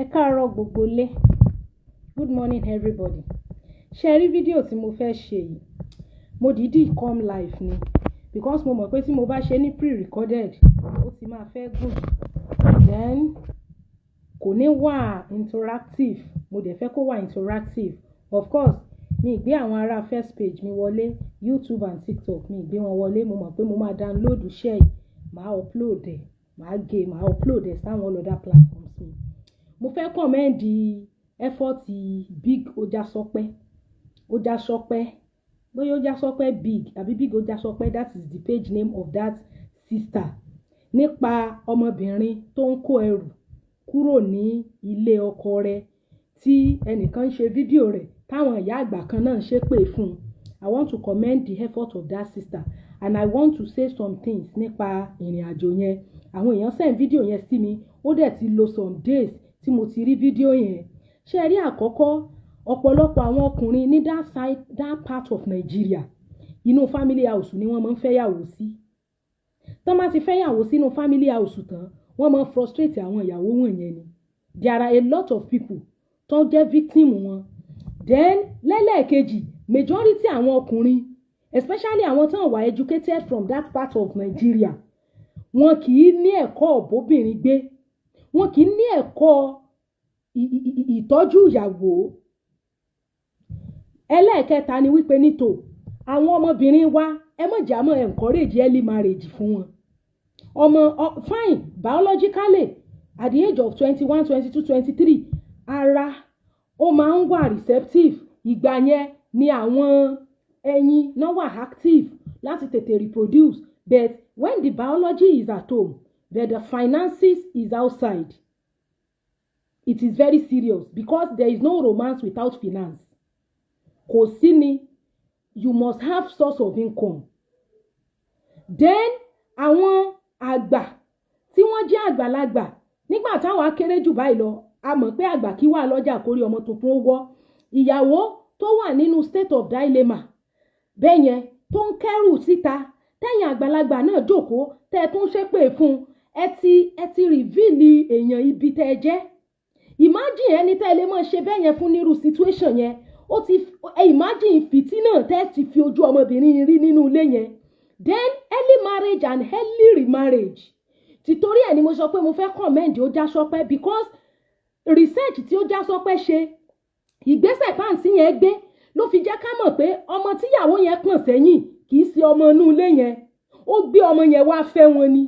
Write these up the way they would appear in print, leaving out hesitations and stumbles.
Ẹ káàárọ̀ gbogbo ilé. Good morning, everybody. Ṣé ẹ rí fídíò tí mo fẹ́ ṣe yìí? Mo dìídì come live ni because mo mọ̀ pé tí mo bá ṣe ní pre-recorded, ó ti máa fẹ́ gùn jù. Then kò ní wà interactive. Mo dẹ̀ fẹ́ kó wà interactive. Of course, mi ì gbé àwọn ará first page mi wọlé, YouTube and TikTok, mi ì gbé wọn wọlé. Mo mọ̀ pé mo máa download iṣẹ́ yìí, màá upload ẹ̀, màá gé, màá upload ẹ̀ sáwọn all other platforms mi. Mo fẹ́ commend effort Big Ojasope. Ojasope, bóyá Ojasope Big àbí Big Ojasope, that is the page name of that sister. Nípa ọmọbìnrin tó ń kó ẹrù kúrò ní ilé ọkọ rẹ̀ tí ẹnìkan ń ṣe fídíò rẹ̀, táwọn ìyá àgbà kan náà ń ṣépè fún un. I want to commend the effort of that sister and I want to say some things nípa ìrìn àjò yẹn. Àwọn èèyàn send fídíò yẹn sí mi, ó dẹ̀ ti lo some days tí mo ti rí fídíò yẹn. Ṣé ẹ rí àkọ́kọ́, ọ̀pọ̀lọpọ̀ àwọn ọkùnrin ní that side, that part of Nigeria, inú family house ni wọ́n máa ń fẹ́yàwó sí. Tọ́n bá ti fẹ́yàwó sínú family house tán, wọ́n máa ń frustrate àwọn ìyàwó wọ̀nyẹn ni. There are a lot of people tó jẹ́ victim wọn. Then lẹ́lẹ́ẹ̀kejì, majority àwọn ọkùnrin, especially àwọn tó wà educated from that part of Nigeria, wọn kì í ní ẹ̀kọ́ bóbìnrin gbé, wọn kì í ní ẹ̀kọ́ ìtọ́jú ìyàwó. Ẹlẹ́ẹ̀kẹta ni wípé nítò àwọn ọmọbìnrin wa, ẹ má jà mọ́ encourage early marriage fún wọn. Ọmọ fine, biologically, at the age of 21, 22, 23, ara ó máa ń wà receptive. Ìgbà yẹn ni àwọn ẹyin náà wà active láti tètè reproduce. But when the biology is at home but the finances is outside, it is very serious, because there is no romance without finance. Kò sí ni, you must have source of income. Then àwọn àgbà tí wọ́n jẹ́ àgbàlagbà, nígbà táwa kéré jù báyìí lọ, a mọ̀ pé àgbà kí wà lọ́jà kórí ọmọ tuntun ó wọ́. Ìyàwó tó wà nínú state of dilemma bẹ́ẹ̀ yẹn, tó ń kẹ́rù síta, tẹ̀yìn àgbàlagbà náà jókòó, tẹ́ ẹ tún ṣépè fún un, ẹ ti reveal èèyàn ibi tẹ́ ẹ jẹ́. Imagine ẹni tẹ́ ẹ lè máa ṣe bẹ́ẹ̀ yẹn fún nírú situation yẹn. Ó ti imagine fìtínà tẹ́ ẹ ti fi ojú ọmọbìnrin rí nínú ilé yẹn. Then early marriage and early remarriage, tìtorí ẹ̀ ni mo sọ pé mo fẹ́ commend Ojasọpẹ́, because research tí Ojasọpẹ́ ṣe, ìgbésẹ̀ táǹtí yẹn gbé ló fi jẹ́ ká mọ̀ pé ọmọ tíyàwó yẹn pọ̀n sẹ́yìn kì í ṣe ọmọ inú ilé yẹn. Ó gbé ọmọ yẹn wá fẹ́ wọn ni.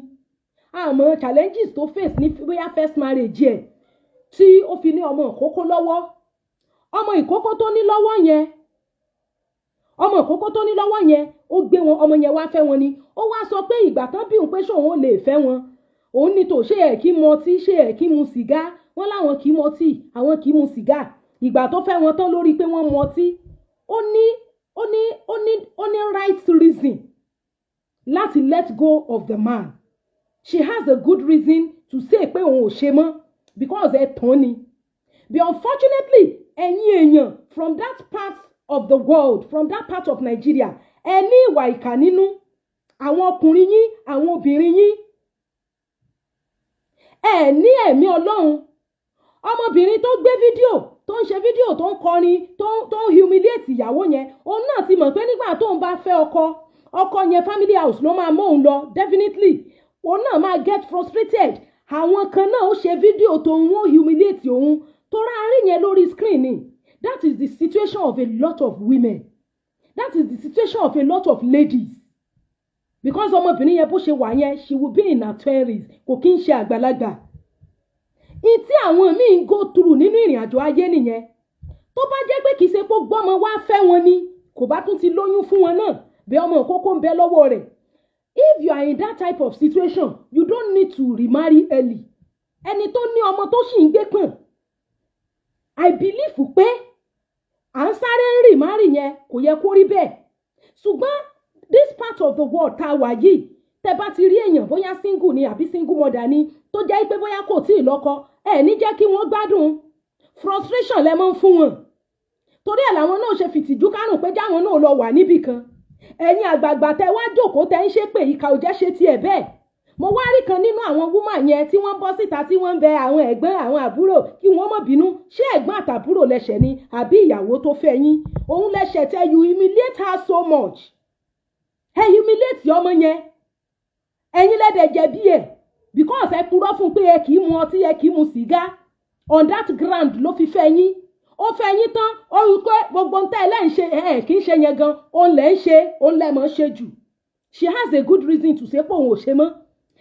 Àmọ́ challenges tó face ní bóyá first marriage ẹ̀ tí ó fi ní ọmọ ìkókó lọ́wọ́. Ọmọ ìkókó tó ní lọ́wọ́ yẹn, ọmọ ìkókó tó ní lọ́wọ́ yẹn, ó gbé wọn ọmọ yẹn wá fẹ́ wọn ni. Ó wá sọ pé ìgbà tán bí òun pé ṣòun ó lè fẹ́ wọn, òun ní tò, ṣé ẹ̀ kí mu ọtí, ṣé ẹ̀ kí mu sìgá? Wọ́n láwọn kì í mu ọtí, àwọn kì í mu sìgá. Ìgbà tó fẹ́ wọn tán, lórí pé wọ́n mu ọtí, ó ní right reason láti let go of the man. She has a good reason to say pé òun ò ṣe mọ́ because ẹ tán ni. But unfortunately, ẹ̀yin èèyàn from that part of the world, from that part of Nigeria, ẹ ní ìwà ìkà nínú. Àwọn ọkùnrin yín, àwọn obìnrin yín, ẹ ní ẹ̀mí Ọlọ́run. Ọmọbìnrin tó gbé fídíò, tó ń ṣe fídíò, tó ń kọrin, tó ń humiliate ìyàwó yẹn, òun náà ti mọ̀ pé nígbà tó ń bá fẹ́ ọkọ, ọkọ yẹn, family house ló máa mú òun lọ. Definitely, òun náà máa get frustrated. Àwọn kan náà ó ṣe fídíò tó ń wọ́n humiliate òun tó rárín yẹn lórí screen ni. That is the situation of a lot of women, that is the situation of a lot of ladies, because ọmọbìnrin yẹn, bó ṣe wà yẹn, she will be in her 20s, kò kí ń ṣe àgbàlagbà. Ìtí àwọn míì ń go through nínú ìrìn àjò ayé nìyẹn. Tó bá jẹ́ pé kìí ṣe pé gbọ́mọ wá fẹ́ wọn ni, kò bá tún ti lóyún fún wọn náà bí ọmọ ìkókó ń bẹ lọ́wọ́ rẹ̀. If you are in that type of situation, you don't need to remarry early. Ẹni tó ní ọmọ tó sì ń gbé pọ̀n, I believe pé à ń sáré ń remarry yẹn, kò yẹ kó rí bẹ́ẹ̀. Ṣùgbọ́n this part of the world tá a wà yìí, tẹ bá ti rí èèyàn, bóyá single ni àbí single mother ni, tó jẹ́ pé bóyá kò tí ì lọ́kọ, ẹ ní jẹ́ kí wọ́n gbádùn. Frustration lẹ máa ń fún wọn. Torí ẹ̀ làwọn náà ṣe fìtìjú kárùn pé jáwọn náà lọ wà níbì kan. Ẹ̀yin àgbààgbà tẹ wá jókòó, tẹ ń ṣépè, ìkà ò jẹ́ ṣe tiẹ̀ bẹ́ẹ̀. Mo wá rí kan nínú àwọn woman yẹn tí wọ́n bọ́ síta, tí wọ́n ń bẹ àwọn ẹ̀gbọ́n, àwọn àbúrò kí wọ́n má bínú. Ṣé ẹ̀gbọ́n àtàbúrò lẹ́ṣẹ̀ ni, àbí ìyàwó tó fẹ́ yín òun lẹ́ṣẹ̀ tẹ? You humiliate her so much. Ẹ humiliate ọmọ yẹn. Ẹ̀yin lẹ́dẹ̀ jẹ̀bi ẹ̀, because ẹ purọ́ fún un pé ẹ kì í mu ọtí, ẹ kì í mu sìgá. On that ground ló fi fẹ́ yín. Ó fẹ́ yín tán, ó rí i pé gbogbo ń tẹ́ ẹ lẹ́yìn ṣe, ẹ kì í ṣe yẹn gan, òun lẹ́ ń ṣe, òun lẹ́ mọ̀ ṣe jù. She has a good reason to say pé òun ò ṣe mọ́.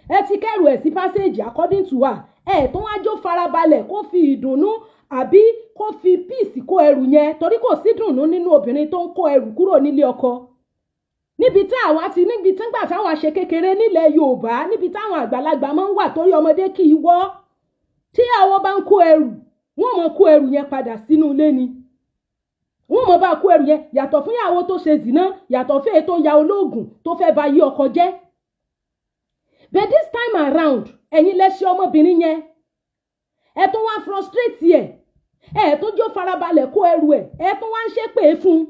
Ẹ ti kẹ́rù ẹ̀ sí passage, according to her. Ẹ tó wá jó farabalẹ̀ kó fi ìdùnnú àbí kó fi peace kó ẹrù yẹn, torí kò sí dùnnú nínú obìnrin tó ń kó ẹrù kúrò nílé ọkọ. Níbi tí àwa ti níbi tí ngbà táwọn ṣe kékeré nílẹ̀ Yorùbá, níbi táwọn àgbàlagbà máa ń wà, torí ọmọdé kì í wọ́, tí àwọn bá ń kó ẹrù, wọ́n mọ̀ kó ẹrù yẹn padà sínú ilé ni. Wọ́n mọ̀ bá kó ẹrù yẹn, yàtọ̀ fún ìyàwó tó ṣe zìnà, yàtọ̀ fún èyí tó ya olóògùn tó fẹ́ ba yí ọkọ jẹ́. But this time around, ẹ̀yin lẹ ṣe ọmọbìnrin yẹn. Ẹ tún wá frustrate ẹ, ẹ tún jó farabalẹ̀ kó ẹrù ẹ, ẹ tún wá ń ṣépè fún un,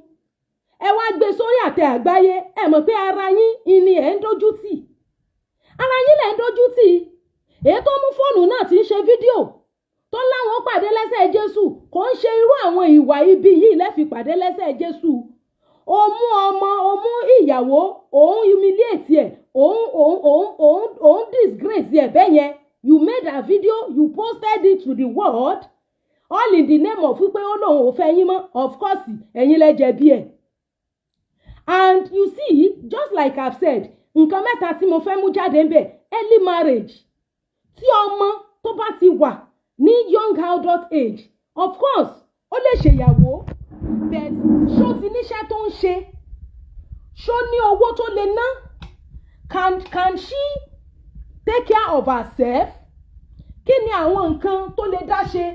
ẹ wá gbé sórí àtẹ àgbáyé. Ẹ mọ̀ pé ara yín ìní ẹ̀ ń dójú tì, ara yín lẹ̀ ń dójú tì. Èyí tó mú fóònù náà ti ń ṣe fídíò tó láwọn pàdé lẹ́sẹ̀ Jésù, kò ń ṣe irú àwọn ìwà ibi yìí lẹ́fi pàdé lẹ́sẹ̀ Jésù. Ó mú ọmọ, ó mú ìyàwó, òun humiliate ẹ̀, òun disgrace ẹ̀ bẹ́ẹ̀ yẹn. You made a video, you posted it to the world, all in the name of wípé ó lóun ò fẹ́ yín mọ́. Of course, ẹ̀yin lẹ jẹ̀bi ẹ̀. And you see, just like I've said, nǹkan mẹ́ta tí mo fẹ́ mú jáde ń bẹ̀: early marriage, tí ọmọ tó bá ti wà ní young adult age, of course ó lè ṣèyàwó, but ṣó ti níṣẹ́ tó ń ṣe? Ṣó ní owó tó lè ná? Can she take care of herself? Kí ni àwọn nǹkan tó lè dá ṣe?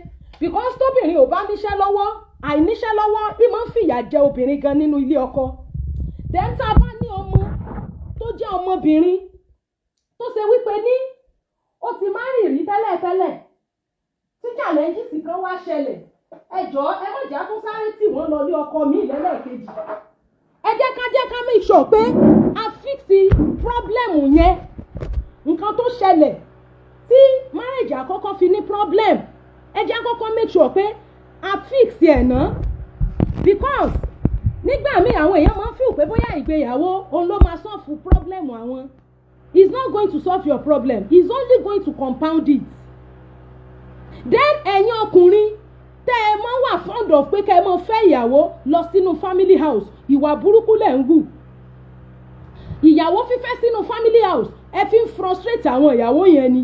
Because tóbìnrin ò bá níṣẹ́ lọ́wọ́, àìníṣẹ́ lọ́wọ́ ìmọ̀ ń fìyà jẹ obìnrin gan nínú ilé ọkọ. Then tá a bá ní ọmọ tó jẹ́ ọmọbìnrin tó ṣe wípé ní ó ti má rìn rí tẹ́lẹ̀tẹ́lẹ̀, tí challenges kan wá ṣẹlẹ̀, ẹ jọ̀ọ́, ẹ má jà tún sáré tì wọ́n lọ ní ọkọ mi lẹ́lẹ́kejì. Ẹ jẹ́ ká make sure pé a fix problem yẹn. Nǹkan tó ṣẹlẹ̀ tí marriage àkọ́kọ́ fi ní problem, ẹ jẹ́ kọ́kọ́ make sure pé a fix ẹ̀ ná, because nígbà míì àwọn èèyàn máa ń feel pé bóyá ìgbéyàwó òun ló máa solve problem àwọn. It's not going to solve your problem, it's only going to compound it. Then ẹ̀yin ọkùnrin tẹ́ ẹ máa wà fond of pé kẹ́ ẹ máa fẹ́ ìyàwó lọ sínú family house, ìwà burúkú lẹ̀ ń hù. Ìyàwó fífẹ́ sínú family house, ẹ fi ń frustrate àwọn ìyàwó yẹn ni.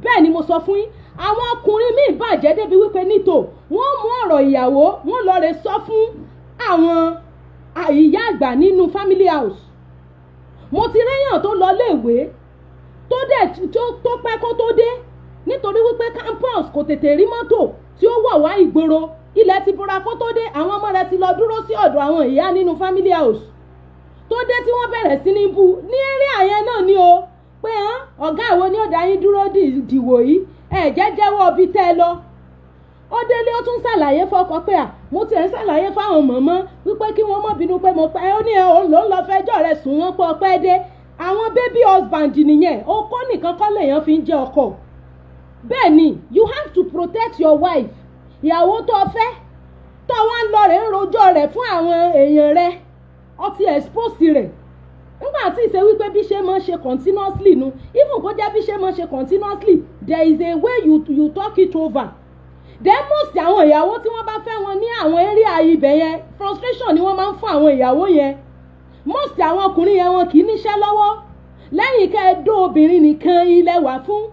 Bẹ́ẹ̀ ni mo sọ fún yín. Àwọn ọkùnrin míì bàjẹ́ débi wípé nítò wọ́n mú ọ̀rọ̀ ìyàwó, wọ́n lọ rè sọ fún àwọn ìyá àgbà nínú family house. Mo ti réyàn tó lọ léèwé, tó dẹ̀ tó pẹ́ kó tó dé, nítorí wípé campus kò tètè rí mọ́tò tí ó wọ̀ wá ìgboro, ilẹ̀ ti bora kó tó dé. Àwọn ọmọ rẹ̀ ti lọ dúró sí ọ̀dọ̀ àwọn ìyá nínú family house. Tó dé, tí wọ́n bẹ̀rẹ̀ sí ní bú ní area yẹn náà ni o, pé hàn ọ̀gá àwọn ní ọ̀dà yín dúró dìwò yìí, ẹ̀ jẹ́ jẹ́wọ́ ibi tẹ́ ẹ lọ. Ó délé, ó tún ṣàlàyé fọkọ pé à mo tiẹ̀ ń ṣàlàyé fáwọn mọ̀mọ́ wípé kí wọ́n má bínú pé mo pẹ́. Ó ní òun ló ń lọ fẹjọ́ rẹ̀ sùn wọ́n pọ̀ pẹ́ dé. Àwọn baby husband nìyẹn. Okó nìkan kọ́ lèèyàn fi ń jẹ́ ọkọ. Bẹ́ẹ̀ ni, you have to protect your wife. Ìyàwó tó fẹ́, tó wá ń lọ rẹ̀ ń rojọ́ rẹ̀ fún àwọn èèyàn rẹ̀, ó ti expose rẹ̀. Nígbà tí ìṣe wípé bí ṣe máa ń ṣe continuously nu, even kó jẹ́ bí ṣe máa ń ṣe continuously, there is a way you talk it over. Then most àwọn ìyàwó tí wọ́n bá fẹ́ wọn ní àwọn area ibẹ̀ yẹn, frustration ni wọ́n máa ń fún àwọn ìyàwó yẹn. Most àwọn ọkùnrin yẹn, wọn kì í níṣẹ́ lọ́wọ́. Lẹ́yìn kẹ́ ẹ dó obìnrin nìkan ilẹ̀ wà fún,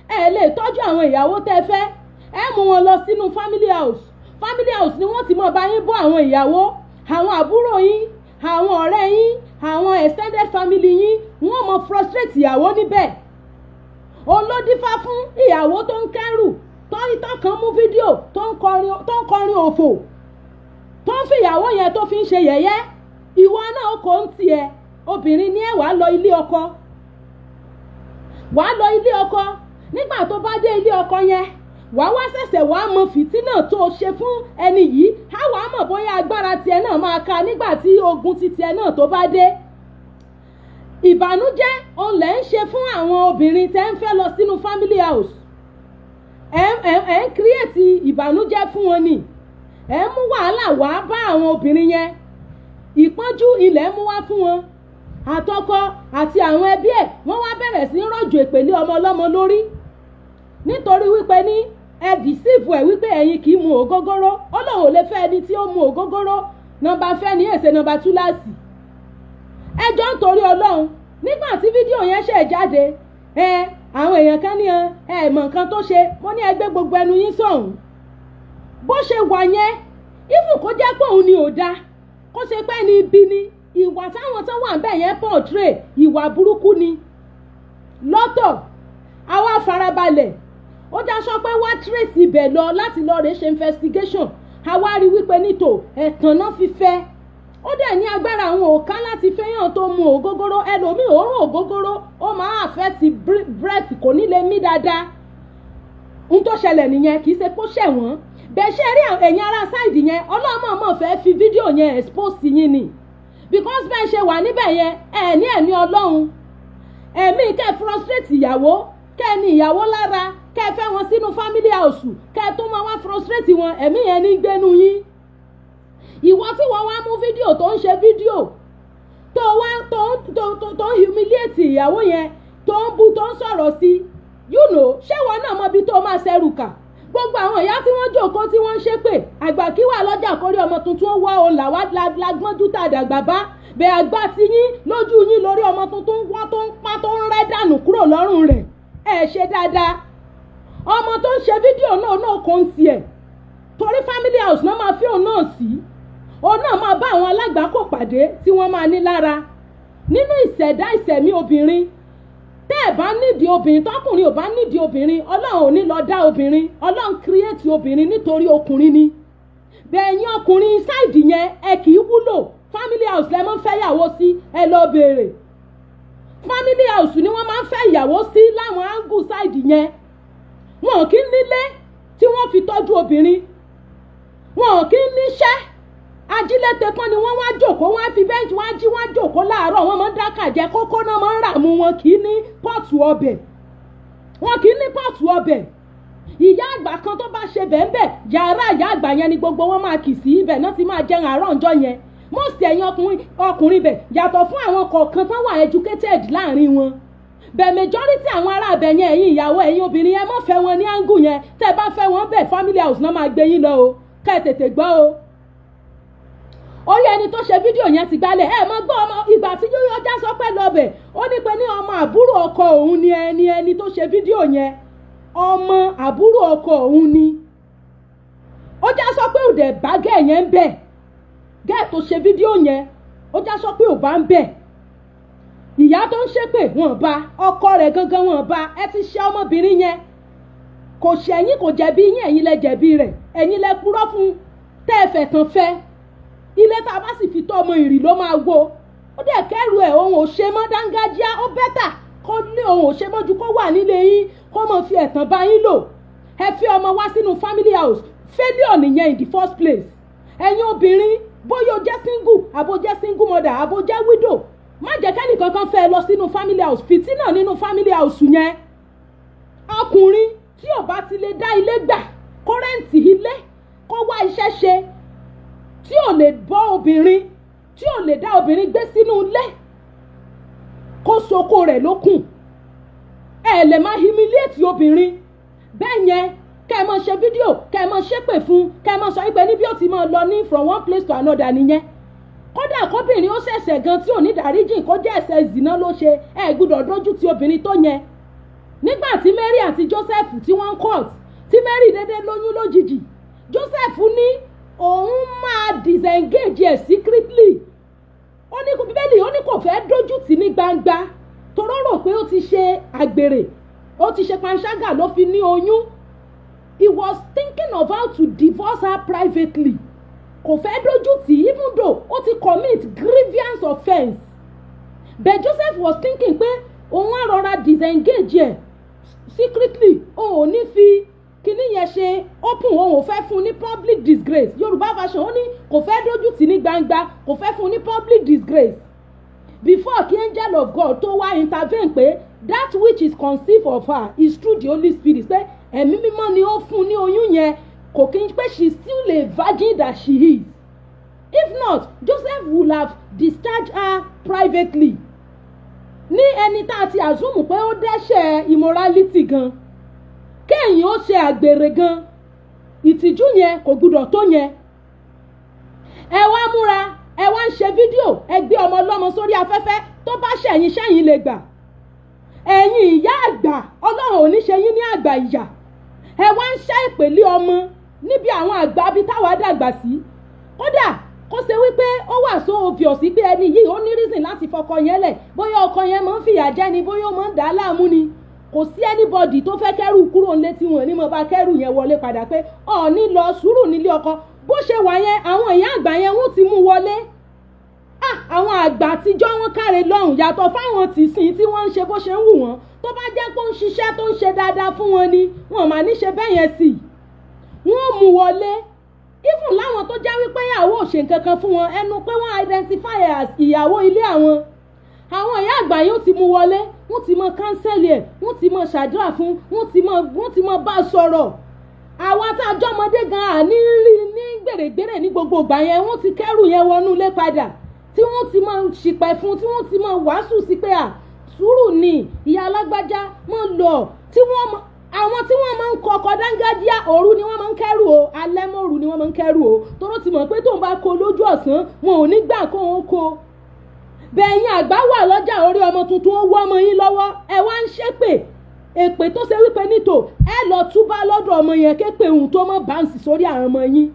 ẹ lè tọ́jú àwọn ìyàwó tẹ́ fẹ́. Ẹ mú wọn lọ sínú family house. Family house ni wọ́n ti mọ̀ bá yín bọ́ àwọn ìyàwó, àwọn àbúrò yín, àwọn ọ̀rẹ́ yín, àwọn extended family yín. Wọ́n mọ frustrate ìyàwó níbẹ̀. Òun ló dífá fún ìyàwó tó ń kẹ́rù tó ń tọkàn mú fídíò, tó ń kọrin òfò, tó ń fìyàwó yẹn tó fi ń ṣe yẹ̀yẹ́. Ìwọ náà kò ń tiẹ̀, obìnrin ní ẹ̀, wàá lọ ilé ọkọ, wàá lọ ilé ọkọ. Nígbà tó bá dé ilé ọkọ yẹn, wàá wá ṣẹ̀ṣẹ̀ wàá mọ fìtínà tó o ṣe fún ẹni yìí. Á wàá mọ̀ bóyá agbára tiẹ̀ náà máa ka nígbà tí ogun ti tiẹ̀ náà tó bá dé. Ìbànújẹ́ òun lẹ̀ ń ṣe fún àwọn obìnrin tẹ́ ń fẹ́ lọ sínú family house. Ẹ̀ ń create ìbànújẹ́ fún wọn ni. Ẹ̀ ń mú wàhálà wá bá àwọn obìnrin yẹn. Ìpọ́njú ilẹ̀ mú wá fún wọn. Àtọkọ àti àwọn ẹbí ẹ̀, wọ́n wá bẹ̀rẹ̀ sí í rọ̀jò èpè lé ọmọ ọlọ́mọ lórí, nítorí wípé ní ẹ deceive ẹ̀ wípé ẹ̀yin kì í mu ògógóró. Ó lóun ò lè fẹ́ ẹni tí ó mu ògógóró. Number fẹ́ ní èsè number túláàsì. Ẹ jọ ń torí Ọlọ́run, nígbà tí fídíò yẹn ṣẹ̀ jáde, ẹ àwọn èèyàn kan ní ẹ mọ̀ nǹkan tó ṣe. Mo ní ẹ gbé gbogbo ẹnu yín sọ̀hún. Bó ṣe wà yẹn, even kó jẹ́ pé òun ni ò dáa, kó ṣe pé ní ibi ni ìwà táwọn tó wà níbẹ̀ yẹn portray, ìwà burúkú ni lọ́tọ̀. Àwa farabalẹ̀, ó já sọ pé wá trace ibẹ̀ lọ láti lọ rèé ṣe investigation. Àwa rí wípé nítò ẹ̀tàn náà fi fẹ́. Ó dẹ̀ ní agbára àwọn òká láti fẹ́yàn tó mu ògógóró. Ẹlòmíì, òórùn ògógóró ó máa affect breath, kò ní lè mí dáadáa. N tó ṣẹlẹ̀ nìyẹn, kì í ṣe kó ṣẹ̀wọ̀n bẹ́ẹ̀. Ṣe rí ẹ̀yin ará side yẹn, ọlọ́mọ̀ọ́mọ̀ fẹ́ fi fídíò yẹn expose yín ni, because bẹ́ẹ̀ ṣe wà níbẹ̀ yẹn, ẹ̀ ní ẹ̀mí Ọlọ́run, ẹ̀mí kẹ́ frustrate ìyàwó, kẹ́ ní ìyàwó lára, kẹ́ fẹ́ wọn sínú family house, kẹ́ tún máa wá frustrate wọn. Ẹ̀mí yẹn ní gbénu yín. Ìwọ tí wọ́n wá mú fídíò tó ń ṣe fídíò tó wá tó ń humiliate ìyàwó yẹn, tó ń bu, tó ń sọ̀rọ̀ sí, ṣé wọn náà mọ ibi tó máa ṣẹrù kà? Gbogbo àwọn ìyá tí wọ́n jókòó, tí wọ́n ń ṣépè, àgbà kí wà lọ́jà kórí ọmọ tuntun ó wọ́ òun làwa la gbọ́njú tá a dàgbà bá bẹ́ẹ̀. Àgbà ti yín lójú yín lórí ọmọ tuntun wọ́n tó ń pa, tó ń rẹ́ dànù kúrò lọ́rùn rẹ̀. Ẹ̀ ṣe dáadáa. Ọmọ tó ń ṣe fídíò náà náà kò ń tiẹ̀ torí family house náà máa fi òun náà sí. Òun náà máa bá àwọn alágbàákò pàdé tí wọ́n máa ní lára nínú ìṣẹ̀dá ìṣẹ̀mí obìnrin. Tẹ́ ẹ̀ bá nídìí obìnrin, tọkùnrin ò bá nídìí obìnrin, Ọlọ́run ò ní lọ dá obìnrin. Ọlọ́run create obìnrin nítorí ọkùnrin ni. Bẹ́ẹ̀ yín ọkùnrin side yẹn, ẹ kì í wúlò. Family house lẹ máa ń fẹ́ yàwó sí. Ẹ lọ béèrè, family house ni wọ́n máa ń fẹ́ ìyàwó sí láwọn angle side yẹn. Wọn kì í nílé tí wọ́n fi tọ́jú obìnrin, wọn kì í níṣẹ́. Ajílété kan ni wọ́n wá jòkó, wọ́n á fi bench, wọ́n á jí, wọ́n á jòkó láàárọ̀, wọ́n máa ń dákà jẹ kókó náà, máa ń rà mú. Wọn kì í ní pot ọbẹ̀, wọn kì í ní pot ọbẹ̀. Ìyá àgbà kan tó bá ṣe bẹ́ẹ̀, yàrá ìyá àgbà yẹn ni gbogbo wọn máa kì sí. Ibẹ̀ náà ti máa jẹun àárọ̀ ǹjọ́ yẹn. Most ẹ̀yin ọkùnrin, ọkùnrin bẹ̀, yàtọ̀ fún àwọn kọ̀ọ̀kan tán wà educated láàrin wọn bẹ̀, majority àwọn ará abẹ yẹn, ẹ̀yin ìyàwó, ẹ̀yin obìnrin yẹn, mọ̀ fẹ́ wọn ní angle yẹn. Tẹ́ ẹ bá fẹ́ wọn bẹ̀, family house náà máa gbé yín lọ o. Kẹ́ ẹ tètè gbọ́ o. Orí ẹni tó ṣe fídíò yẹn ti gbálẹ̀. Ẹ mọ gbọ́ ọmọ ìgbà tí ọjà sọ pé lọ́bẹ̀, ó ní pé ní ọmọ àbúrò ọkọ òun ni ẹni tó ṣe fídíò yẹn. Ọmọ àbúrò ọkọ òun ni. Ó já sọ pé òdẹ̀ bá gẹ̀ yẹn ń bẹ̀, gẹ́ẹ̀ tó ṣe fídíò yẹn, ó já sọ pé ò bá ń bẹ̀. Ìyá tó ń ṣépè, wọn bá ọkọ rẹ̀ gangan, wọn bá. Ẹ ti ṣe ọmọbìnrin yẹn, kò ṣẹ̀yìn, kò jẹ̀bi yín. Ẹ̀yin lẹ jẹ̀bi rẹ̀, ẹ̀yin lẹ purọ́ fún tẹ́ ẹ fẹ̀ tán fẹ́. Ilé tá a bá sì fi tọ́ ọmọ, ìrì ló máa wó. Ó dẹ̀ kẹ́rù ẹ̀, òun ò ṣe mọ́ dángájíá. Ó better kó ní òun ò ṣe mọ́ ju kó wà nílé yín, kó mọ̀ fi ẹ̀tàn bá yín lò. Ẹ fi ọmọ wá sínú family house, failure nìyẹn in the first place. Ẹ̀yin obìnrin, bóyá o jẹ́ single, àbó jẹ́ single mother, àbó jẹ́ widow, má jẹ́ kẹ́nìkan kan fẹ́ lọ sínú family house. Fìtínà nínú family house yẹn. Ọkùnrin tí ò bá ti lè dá ilé gbà, kó rent ilé, kó wá iṣẹ́ ṣe, tí ò lè bọ́ obìnrin, tí ò lè dá obìnrin gbé sínú ilé, kó soko rẹ̀ lókùn. Ẹ lè máa humiliate obìnrin bẹ́ẹ̀ yẹn, kẹ́ ẹ máa ṣe fídíò, kẹ́ ẹ máa ṣépè fún, kẹ́ ẹ máa sọ wípé níbi ó ti máa lọ ní from one place to another nìyẹn. Kódà kóbìnrin ó ṣẹ̀ṣẹ̀ gan tí ò ní dáríjì, kó jẹ́ ẹ̀ṣẹ̀ zìnà ló ṣe, ẹ gbọ́dọ̀ dójú ti obìnrin tó yẹn. Nígbà tí Mary àti Joseph tí wọ́n ń court, tí Mary dédé lóyún lójijì, Joseph ní òun máa disengage ẹ̀ secretly. Ó ní Bíbélì, ó ní kò fẹ́ dójú tì ní gbangba, toró rò pé ó ti ṣe àgbèrè, ó ti ṣe panṣágà ló fi ní oyún. He was thinking of how to divorce her privately. Kò fẹ́ dójú tì, even though ó ti commit grievous offence, but Joseph was thinking pé òun á rọra disengage ẹ̀ secretly, òun ò ní fi kíní yẹn ṣe open, òun ò fẹ́ fún un ní public disgrace. Yorùbá Version, ó ní kò fẹ́ dójú tì ní gbangba, kò fẹ́ fún un ní public disgrace. Before kí angel of God tó wá intervene pé that which is conceived of her is through the Holy Spirit, pé Ẹ̀mí Mímọ́ ni ó fún ní oyún yẹn, kò kí n pé she is still a virgin that she is. If not, Joseph would have discharged her privately. Ní ẹni tá a ti assume pé ó dẹ́ṣẹ̀ immorality gan, kéèyàn ó ṣe àgbèrè gan, ìtìjú yẹn kò gbúdọ̀ tó yẹn. Ẹ wá múra, ẹ wá ń ṣe fídíò, ẹ gbé ọmọ ọlọ́mọ sórí afẹ́fẹ́. Tó bá ṣẹ̀yìn, ṣẹ̀yìn lè gbà. Ẹ̀yin ìyá àgbà, Ọlọ́run ò ní ṣe yín ní àgbà ìyà. Ẹ wá ń ṣẹ́ ìpèlé ọmọ níbi àwọn àgbà bíi táwa dàgbà sí. Kódà kó ṣe wípé ó wà so obvious pé ẹni yìí, ó ní reason láti fọkọ yẹn lẹ̀, bóyá ọkọ yẹn máa ń fìyà jẹ ni, bóyá ó máa ń dà á láàmú ni, kò sí anybody tó fẹ́ kẹ́rù kúrò nílé tí wọ́n ní mo bá kẹ́rù yẹn wọlé padà pé ọ̀ọ́ni lọ sùúrù nílé ọkọ. Bó ṣe wà yẹn, àwọn ìyá àgbà yẹn, wọ́n ti mú wọlé. Ah, àwọn àgbà àtijọ́, wọn káre lọ́hùn, yàtọ̀ fáwọn tìsín tí wọ́n ń ṣe bó ṣe ń wù wọ́n. Tó bá jẹ́ pé ó ń ṣiṣẹ́, tó ń ṣe dáadáa fún wọn ni, wọn mà ní ṣe bẹ́ẹ̀ yẹn sí. Wọ́n mú wọlé. Even láwọn tó jẹ́ wípé ìyàwó ò ṣe nǹkan kan fún wọn, ẹnu pé wọ́n identify as ìyàwó ilé àwọn, àwọn ìyá àgbà yóò ti mú wọlé, wọ́n ti mọ counsel ẹ̀, wọ́n ti mọ ṣàdúrà fún, wọ́n ti mọ bá a sọ̀rọ̀. Àwa tá a jọmọdé gan, àní rí ní gbèrègbèrè ní gbogbo ìgbà yẹn. Wọ́n ti kẹ́rù yẹn wọnú ilé padà, tí wọ́n ti mọ ṣìpẹ̀ fún, tí wọ́n ti mọ wàásù sí pé à sùúrù ni, ìyá alágbájá mọ̀ lọ. Tí wọ́n mọ àwọn tí wọ́n máa ń kọkọ dángájíá, òru ni wọ́n máa ń kẹ́rù o, alẹ́ mọ́ru ni wọ́n máa ń kẹ́rù o, toró ti mọ̀ pé tóun bá kó lójú ọ̀sán, wọn ò ní gbà kó òun kó. Bẹ́ẹ̀yin àgbà wà lọ́jà, orí ọmọ tuntun ó wọ́ ọmọ yín lọ́wọ́, ẹ wá ń ṣépè, èpè tó ṣe wípé nítò ẹ lọ túbá lọ́dọ̀ ọmọ yẹn, képe òun tó mọ̀ bounce sórí àwọn ọmọ yín.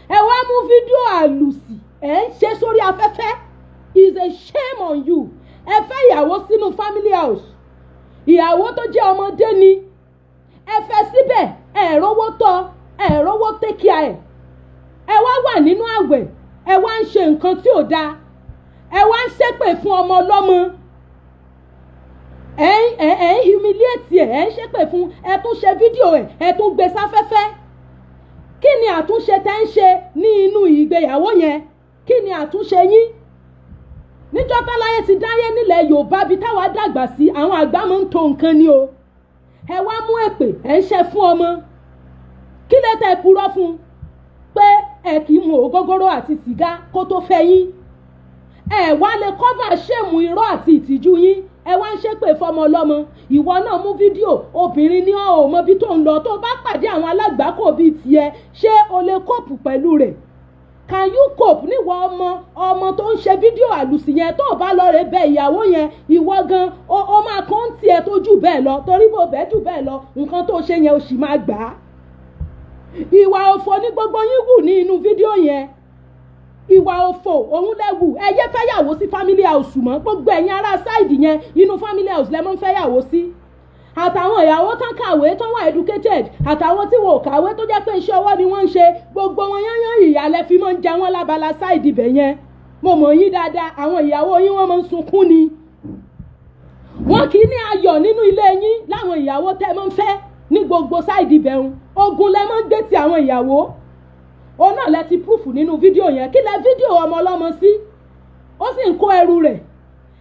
Ẹ wá mú fídíò àlùsì, ẹ ń ṣe sórí afẹ́fẹ́. Is a shame on you. Ẹ fẹ́ ìyàwó sínú family house, ìyàwó tó jẹ́ ọmọdé ni ẹ fẹ́ síbẹ̀, ẹ rówó tọ́, ẹ rówó take care ẹ. Ẹ wá wà nínú àwẹ̀, ẹ wá ń ṣe nǹkan tí ò dáa, ẹ wá ń ṣépè fún ọmọ ọlọ́mọ, ẹ ń humiliate ẹ, ẹ ń ṣépè fún, ẹ tún ṣe fídíò ẹ, ẹ tún gbé sáfẹ́fẹ́. Kí ni àtúnṣe tẹ́ ń ṣe ní inú ìgbéyàwó yẹn? Kí ni àtúnṣe yín? Níjọ́ táláyé ti dáyé nílẹ̀ Yorùbá bíi táwa dàgbà sí, àwọn àgbà máa ń to nǹkan ni o. Ẹ wá mú èpè, ẹ ń ṣe fún ọmọ. Kí lè tẹ́ purọ́ fún pé ẹ kì í mu ògógóró àti sìgá kó tó fẹ́ yín? Ẹ wá lè cover shame, irọ́ àti ìtìjú yín, ẹ wá ń ṣépè fọmọ ọlọ́mọ. Ìwọ náà mú fídíò obìnrin ní ọ̀ mọ bí tó ń lọ. Tó bá pàdé àwọn alágbàákò bíi tiẹ̀, ṣé o lè cope pẹ̀lú rẹ̀? Can you cope? Níwọ ọmọ ọmọ tó ń ṣe fídíò àlùsì yẹn, tó o bá lọ rè bẹ ìyàwó yẹn, ìwọ gan o máa kàn ń tiẹ̀ tó jù bẹ́ẹ̀ lọ, torí bó bẹ́ẹ̀ jù bẹ́ẹ̀ lọ, nǹkan tó ṣe yẹn, o sì máa gbà á. Ìwà òfò ní gbogbo yín wù ní inú fídíò yẹn. Ìwà òfò òun lẹ́wù. Ẹ yé fẹ́yàwó sí family house mọ́. Gbogbo ẹ̀yin ará side yẹn, inú family house lẹ́ mọ́ ń fẹ́yàwó sí, àtàwọn ìyàwó tán kàwé, tán wà educated, àtàwọn tí wọn ò kàwé, tó jẹ́ pé iṣẹ́ ọwọ́ ni wọ́n ń ṣe, gbogbo wọn yányán, ìyàlẹ́ fi máa ń jẹ wọ́n lábala side ibẹ̀ yẹn. Mo mọ̀ yín dáadáa. Àwọn ìyàwó yín, wọ́n máa ń sunkún ni, wọn kì í ní ayọ̀ nínú ilé yín. Láwọn ìyàwó tẹ́ máa ń fẹ́ ní gbogbo side ibẹ̀ ń, ogun lẹ máa ń gbé ti àwọn ìyàwó. Òun náà lẹ ti proof nínú fídíò yẹn. Kí lẹ fídíò ọmọ ọlọ́mọ sí? Ó sì ń kó ẹrù rẹ̀,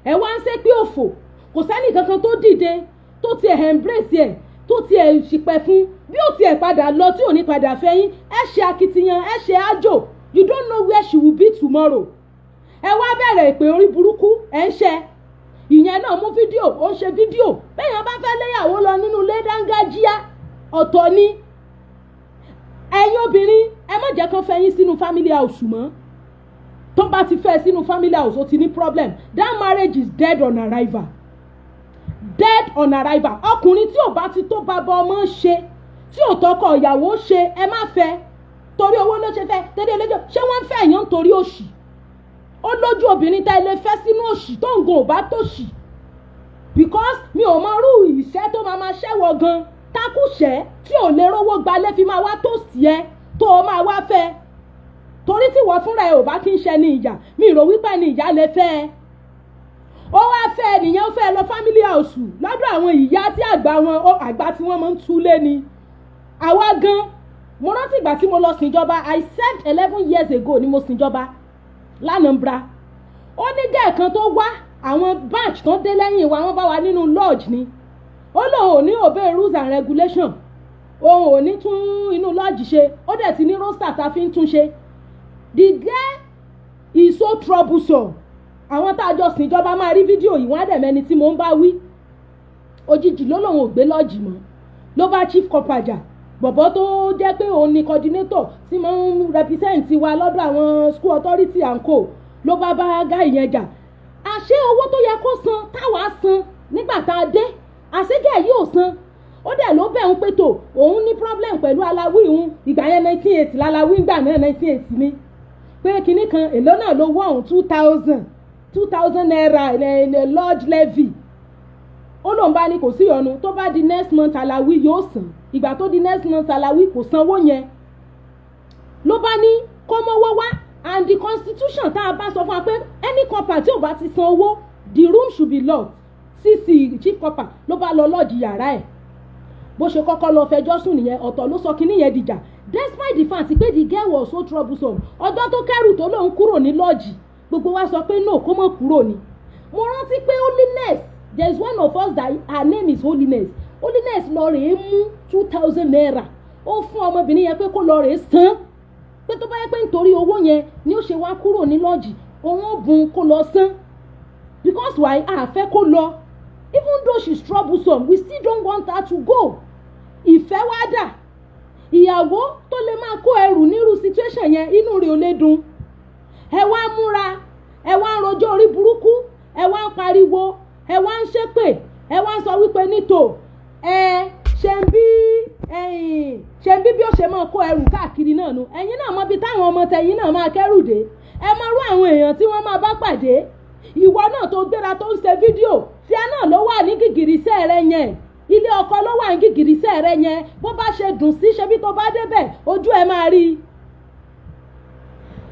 ẹ wá ń ṣe pé òfò. Kò sẹ́nì kankan tó dìde, tó tiẹ̀ embrace ẹ̀, tó tiẹ̀ ṣìpẹ̀ fún. Bí ó tiẹ̀ padà lọ, tí ò ní padà fẹ́ yín, ẹ ṣe akitiyan, ẹ ṣe àjò. You don't know where she will be tomorrow. Ẹ wá bẹ̀rẹ̀ ìpè orí burúkú, ẹ ń ṣe ìyẹn náà, mú fídíò, ó ń ṣe fídíò. Bẹ́ẹ̀ bá fẹ́ léyàwó lọ nínú ilé dángájíá, ọ̀tọ̀ ni. Ẹ̀yin obìnrin, ẹ má jẹ́ kán fẹ́ yín sínú family house mọ́. Tó bá ti fẹ́ sínú family house, ó ti ní problem. That marriage is dead on arrival, dead on arrival. Ọkùnrin tí ò bá ti tó bàbá ọmọ ṣe, tí ò tọkọ ìyàwó ṣe, ẹ má fẹ́. Torí owó ló ṣe fẹ́ tẹ́lẹ̀ lójú. Ṣé wọ́n ń fẹ́ èèyàn nítorí òṣì? Ó lójú obìnrin tá ẹ lè fẹ́ sínú òṣì tó ń gun ò bá tòṣì, because mi ò mọ irú ìṣẹ́ tó máa ma ṣẹ́wọ̀ gan tákùṣẹ́ tí ò lè rówó gbalẹ̀ fi máa wá tòsí ẹ, tó o máa wá fẹ́, torí tí wọ́n fúnra ẹ ò bá kí ń ṣe ní ìyà, mi rò wípé ní ìyá lè fẹ́ ẹ. Ó wá fẹ́ nìyẹn, ó fẹ́ lọ family house lọ́dọ̀ àwọn ìyá tí àgbà wọn, àgbà tí wọ́n máa ń túlé ni. Àwa gan, mo rántí ìgbà tí mo lọ sìnjọba. I served 11 years ago ni mo sìnjọba lánàmbra. Ó ní gẹ́ẹ̀ kan tó wá. Àwọn batch tó dé lẹ́yìn wa, wọ́n bá wa nínú lodge ni. Ó lóun ò ní obey rules and regulation, òun ò ní tún inú lodge ṣe. Ó dẹ̀ ti ní roster tá a fi ń tún ṣe. The girl is so troublesome. Àwọn tá a jọ sìn ìjọba máa rí fídíò yìí, wọ́n á dẹ̀ mẹ́ni tí mò ń bá wí. Òjijì ló lòun ò gbé lodge mọ́, ló bá chief corper jà, bọ̀bọ̀ tó jẹ́ pé òun ni coordinator tí máa ń represent wa lọ́dọ̀ àwọn school authority and co, ló bá bá guy yẹn jà. Àṣé owó tó yẹ kó san táwa san nígbà tá a dé, àṣé guy yìí ò san. Ó dẹ̀ ló bẹ̀ ń pé tó òun ní problem pẹ̀lú aláwí òun. Ìgbà yẹn, 1980 láláwí ńgbà náà, 1980 ni pé kinní kan. Èló náà ló wọ́ òun? 2,000, ₦2,000 lodge levy. Ó lóun bá ní kò sí ìyọnu, tó bá di next month aláwí yóò san. Ìgbà tó di next month aláwí kò sanwó yẹn, ló bá ní kó mọ́wọ́ wá. And the constitution tá a bá sọ fún wa pé any corper tí ò bá ti san owó, the room should be locked. CC, chief corper, ló bá lọ lodge yàrá ẹ̀. Bó ṣe kọ́kọ́ lọ fẹjọ́ sùn nìyẹn. Ọ̀tọ̀ ló sọ kinní yẹn dìjà, despite the fact pé the girl was so troublesome. Ọjọ́ tó kẹ́rù tó lóun kúrò ní lodge, gbogbo wa sọ pé no, kó mọ̀ kúrò ni. Mo rántí pé Holiness, there is one of us that her name is Holiness. Holiness lọ rèé mú ₦2,000, ó fún ọmọbìnrin yẹn pé kó lọ rèé san, pé tó bá yẹ pé nítorí owó yẹn ni ó ṣe wá kúrò ní lodge, òun ó bùn kó lọ san. Because why? A fẹ́ kó lọ. Even though she's troublesome, we still don't want her to go. Ìfẹ́ wá dà. Ìyàwó tó lè máa kó ẹrù nírú situation yẹn, inú rẹ̀ ò lè dùn. Ẹ wá múra, ẹ wá ń rojọ́ orí burúkú, ẹ wá ń pariwo, ẹ wá ń ṣépè, ẹ wá ń sọ wípé nítò ẹ ṣe ń bí ṣe ń bí bí ó ṣe máa kó ẹrù káàkiri náà nu. Ẹ̀yin náà mọ ibi táwọn ọmọ tẹ̀yin náà máa kẹ́rù dé. Ẹ mọ irú àwọn èèyàn tí wọ́n máa bá pàdé. Ìwọ náà tó gbéra tó ń ṣe fídíò tí a náà ló wà ní gìgìrísẹ́ rẹ yẹn, ilé ọkọ ló wà ní gìgìrísẹ́ rẹ yẹn. Bó bá ṣe dùn sí, ṣebí tó bá débẹ̀, ojú ẹ máa rí i.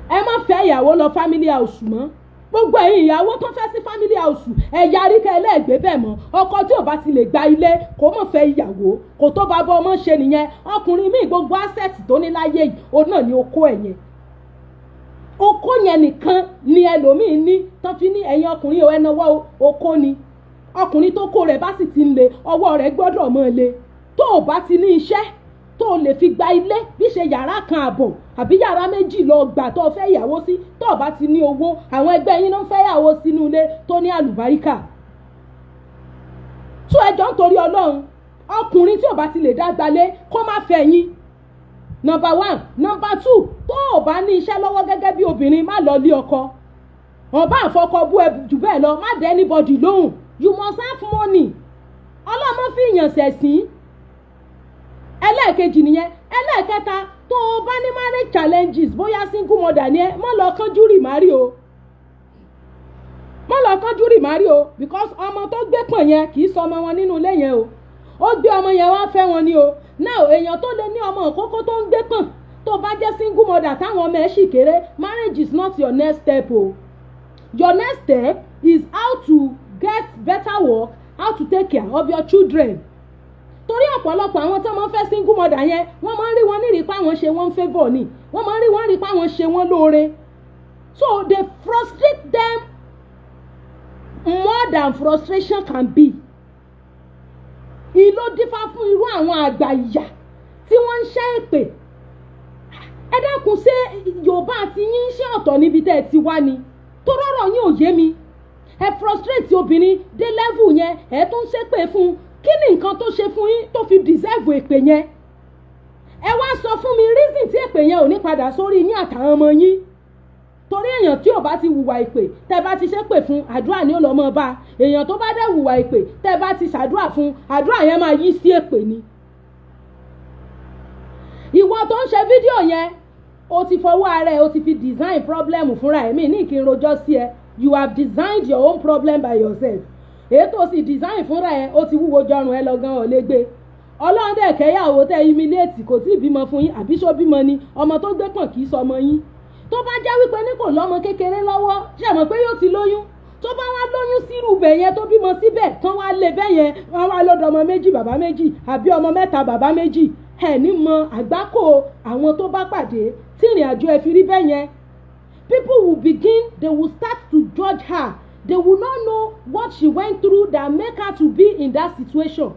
Ẹ má fẹ́ ìyàwó lọ family house mọ́. Gbogbo ẹ̀yin ìyàwó tó fẹ́ sí family house, ẹ yarí kẹ́ ẹ lẹ́ẹ̀gbẹ́ bẹ́ẹ̀ mọ́. Ọkọ tí ò bá ti lè gba ilé, kó mọ̀ fẹ́ ìyàwó. Kò tó bá bọ́ ọmọ ṣe nìyẹn. Ọkùnrin míì, gbogbo asset tó ní láyé yìí, òun náà ni okó ẹ̀ yẹn. Okó yẹn nìkan ni ẹlòmíín ní tán fi ní ẹ̀yin ọkùnrin ò ẹnáwó okó ni. Ọkùnrin tó kó rẹ̀ bá sì ti ń le, ọwọ́ rẹ̀ gbọ́dọ̀ mọ́ le. Tó o bá ti ní iṣẹ́ tó o lè fi gba ilé, bí ṣe yàrá kan àbọ̀ àbí yàrá méjì lọ gbà tó o fẹ́ ìyàwó sí, tó o bá ti ní owó, àwọn ẹgbẹ́ yín ló ń fẹ́ ìyàwó sínú ilé tó ní àlùbáríkà tó. Ẹjọ́, nítorí Ọlọ́run, ọkùnrin tí ò bá ti lè dá gbalé, kó má fẹ́ yín, number one. Number two, tó o bá ní iṣẹ́ lọ́wọ́ gẹ́gẹ́ bí obìnrin, má lọ lé ọkọ. Ọba àfọkọ bú ẹ jù bẹ́ẹ̀ lọ, má dẹ́ anybody lóhùn. You must have money. Ọlọ́mọ fi yàn sẹ̀sìn. Ẹlẹ́ẹ̀kejì nìyẹn. Ẹlẹ́ẹ̀kẹta, tó o bá ní marriage challenges, bóyá single mother ni ẹ, má lọ kánjú remarry o, má lọ kánjú remarry o, because ọmọ tó gbé pọ̀n yẹn kì í sọ ọmọ wọn nínú ilé yẹn o. Ó gbé ọmọ yẹn wá fẹ́ wọn ni o. Now, èèyàn tó lè ní ọmọ òkókó tó ń gbé pọ̀n, tó bá jẹ́ single mother táwọn ọmọ ẹ̀ sì kéré, marriage is not your next step o. Your next step is how to get better work, how to take care of your children, torí ọ̀pọ̀lọpọ̀ àwọn tó máa ń fẹ́ single mother yẹn, wọ́n máa ń rí wọn ní rí pé àwọn ṣe wọ́n favour ni. Wọ́n máa ń rí wọn rí pé àwọn ṣe wọ́n lóore, so they frustrate them more than frustration can be. Ìlò dífá fún irú àwọn àgbà ìyà tí wọ́n ń ṣẹ́ èpè. Ẹ dákun, ṣé Yorùbá àti yín ṣé ọ̀tọ̀ níbi tẹ́ ẹ ti wá ni? Tó rọ̀rọ̀ yín ò yé mi. Ẹ frustrate obìnrin dé level yẹn, ẹ tún ṣépè fún un. Kí ni nǹkan tó ṣe fún yín tó fi deserve èpè yẹn? Ẹ wá sọ fún mi reason tí èpè yẹn ò ní padà sórí yín àtàwọn ọmọ yín. Torí èèyàn tí ò bá ti hùwà ìpè, tẹ́ bá ti ṣépè fún, àdúrà ni ó lọ mọ́ bá. Èèyàn tó bá dẹ̀ hùwà ìpè, tẹ́ bá ti ṣàdúrà fún, àdúrà yẹn máa yí sí èpè ni. Ìwọ tó ń ṣe fídíò yẹn, o ti fọwọ́ ara ẹ, o ti fi design problem fúnra ẹ̀. Mí ní kí n rojọ́ sí ẹ. You have designed your own problem by yourself. Èyí tó sì design fúnra ẹ, ó ti wúwo jọrùn ẹ lọ gan, ò lè gbé. Ọlọ́run dẹ̀ kẹ́yàwó tẹ́ humiliate, kò tí ì bímọ fún yín, àbí ṣó bímọ ni? Ọmọ tó gbé pọ̀n kì í sọ ọmọ yín. Tó bá jẹ́ wípé ní kò lọ́mọ kékeré lọ́wọ́, ṣe mọ̀ pé yóò ti lóyún? Tó bá wá lóyún sírù bẹ̀ yẹn, tó bímọ síbẹ̀ tán, wá lé bẹ́ yẹn, wọ́n wá lọ́dọ̀ ọmọ méjì bàbá méjì àbí ọmọ mẹ́ta bàbá méjì. Ẹ̀ ní mọ àgbákò àwọn tó bá pàdé tí ìrìn àjò ẹ̀ fi rí bẹ́ yẹn. People will begin, they will start to judge her. They will not know what she went through that make her to be in that situation.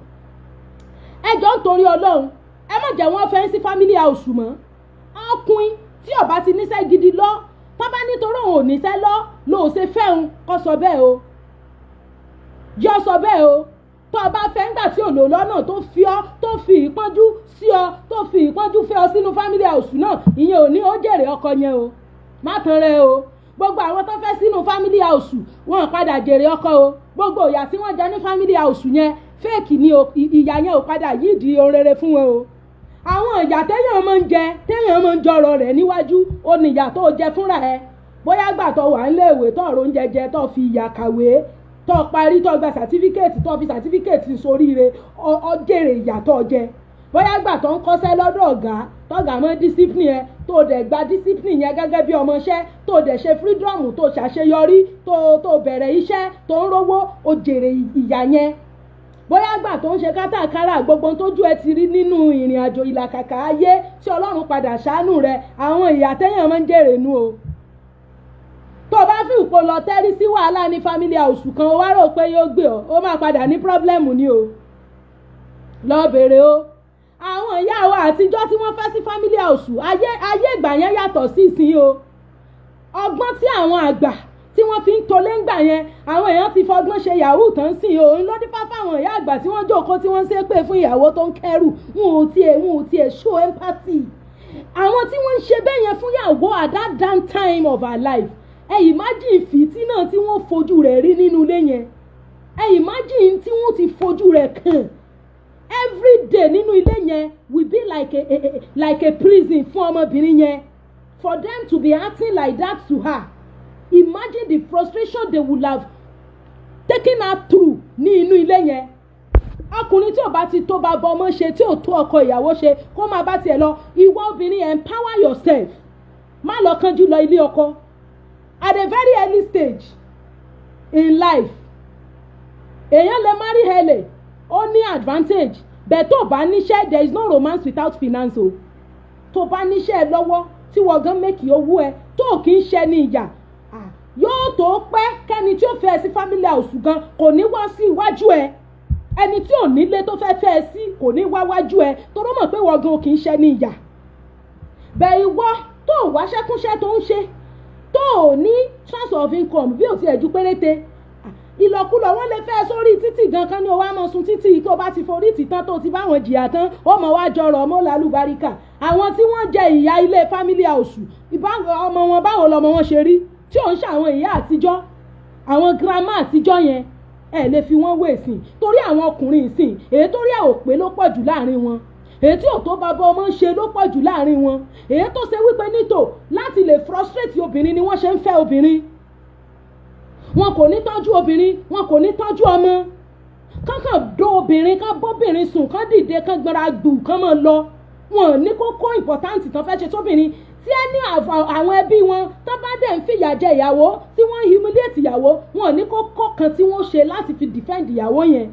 Ẹ jọ̀ọ́, nítorí Ọlọ́run, ẹ má jẹ́ wọ́n fẹ́ sí family house mọ́. Ọkùnrin tí ó bá ti níṣẹ́ gidi lọ, tó bá nítorí òun ò níṣẹ́ lọ ló ṣe fẹ́hun, kó sọ bẹ́ẹ̀ o, jọ sọ bẹ́ẹ̀ o. Tó o bá fẹ́ ńgbà tí ò lò lọ́nà tó fi ọ́, tó fi ìpọ́njú sí ọ, tó fi ìpọ́njú fẹ́ ọ sínú family house náà, ìyẹn ò ní ó jèrè ọkọ yẹn o. Má tan rẹ o. Gbogbo àwọn tó fẹ́ sínú family house, wọn padà jèrè ọkọ o. Gbogbo ìyà tí wọ́n jẹ ní family house yẹn, fake ni o. Ìyà yẹn ò padà yídi ohun rere fún wọn o. Àwọn ìyà téèyàn máa ń jẹ, téèyàn máa ń jọrọ rẹ̀ níwájú, ó ní ìyà tó jẹ fúnra ẹ. Bóyá gbà tó wà ń léèwé, tó ọ̀rọ̀ oúnjẹ jẹ, tó fi ìyà kàwé, tó parí, tó gba certificate, tó fi certificate soríire, ọ jèrè ìyà tó jẹ. Bóyá gbà tó ń kọ́ṣẹ́ lọ́dọ̀ ọ̀gá, tọ́gà mọ́ discipline ẹ, tó dẹ̀ gba discipline yẹn gẹ́gẹ́ bí ọmọọṣẹ́, tó dẹ̀ ṣe freedom, tó ṣàṣeyọrí, tó bẹ̀rẹ̀ iṣẹ́, tó ń rówó, ó jèrè ìyà yẹn. Bóyá gbà tó ń ṣe kátàkárà, gbogbo tójú ẹ ti rí nínú ìrìn àjò ìlàkàkà ayé, tí Ọlọ́run padà ṣàánú rẹ, àwọn ìyà téèyàn máa ń jèrè nu o. Tó o bá fi ìpò lọ tẹ́rí sí wàhálà ní family house kan, o wá rò pé yóò gbé ọ, ó máa padà ní problem ni o. Lọ bèrè o. Àwọn ìyá wa àtijọ́ tí wọ́n fẹ́ sí family house, ayé ayé ìgbà yẹn yàtọ̀ sí ìsìn o. Ọgbọ́n tí àwọn àgbà tí wọ́n fi ń tolé ńgbà yẹn, àwọn èèyàn ti fọgbọ́n ṣe yahoo tán sí o. Òun ló dífá fáwọn ìyá àgbà tí wọ́n jókòó, tí wọ́n ń ṣépè fún ìyàwó tó ń kẹ́rù. Wọn ò tiẹ̀ show empathy. Àwọn tí wọ́n ń ṣe bẹ́ẹ̀ yẹn fún ìyàwó at that down time of her life, ẹ imagine fìtí náà tí wọ́n fojú rẹ̀ rí nínú ilé yẹn. Ẹ imagine tí wọ́n ti fojú rẹ̀ kàn every day nínú ilé yẹn will be like a prison fún ọmọbìnrin yẹn. For them to be acting like that to her, imagine the frustration they would have taken her through ní inú ilé yẹn. Ọkùnrin tí ò bá ti tó bá bọ ọmọ ṣe, tí ò tó ọkọ ìyàwó ṣe, kó máa bá tiẹ̀ lọ. Ìwọ obìnrin, empower yourself. Má lọ kánjú lọ ilé ọkọ at a very early stage in life. Èèyàn lè marry early, ó ní advantage, but tó bá níṣẹ́, there is no romance without finance o. Tó bá níṣẹ́ lọ́wọ́, tí wọ́n gan make owó ẹ, tó kì í ṣe ní ìyà, yóò tó pẹ́ kẹ́ni tí ó fẹ́ sí family house gan kò ní wá sí iwájú ẹ. Ẹni tí ò nílé tó fẹ́ fẹ́ ẹ sí kò ní wá wájú ẹ, toró mọ̀ pé wọ́n gan kì í ṣe ní ìyà bẹ́ẹ̀. Ìwọ tó wáṣẹ́kúnṣẹ́ tó ń ṣe, tó ò ní source of income, bí ò tiẹ̀ ju péréte, ìlọkulọ̀ wọn lè fẹ́ sórí títì gan kan ní o wá mọ̀ sun títì. Tó bá ti forí tì tán, tó ti bá wọn jìyà tán, ó mọ̀ wá jọrọ̀ ọmọ làlùbáríkà. Àwọn tí wọ́n jẹ ìyá ilé family house, ọmọ wọn, báwo lọmọ wọn ṣe rí? Tí ò ń ṣe àwọn ìyá àtijọ́, àwọn grandma àtijọ́ yẹn, ẹ lè fi wọ́n wé ìsìn, torí àwọn ọkùnrin ìsìn, èyí tó rí ẹ̀ ò pé ló pọ̀ jù láàrin wọn, èyí tí ò tó bàbá ọmọ ń ṣe ló pọ̀ jù láàrin wọn, èyí tó ṣe wípé nítò láti lè frustrate obìnrin ni wọ́n ṣe ń fẹ́ obìnrin. Wọn kò ní tọ́jú obìnrin, wọn kò ní tọ́jú ọmọ. Kánkàn dó obìnrin, kán bóbìnrin sùn, kán dìde, kán gbọ́ra gbù, kán máa lọ. Wọn ní kókó important tán fẹ́ ṣe sóbìnrin. Tí ẹ ní àwọn ẹbí wọn tó bá dẹ̀ ń fìyà jẹ ìyàwó, tí wọ́n ń humiliate ìyàwó, wọn ní kókó kan tí wọ́n ṣe láti fi defend ìyàwó yẹn.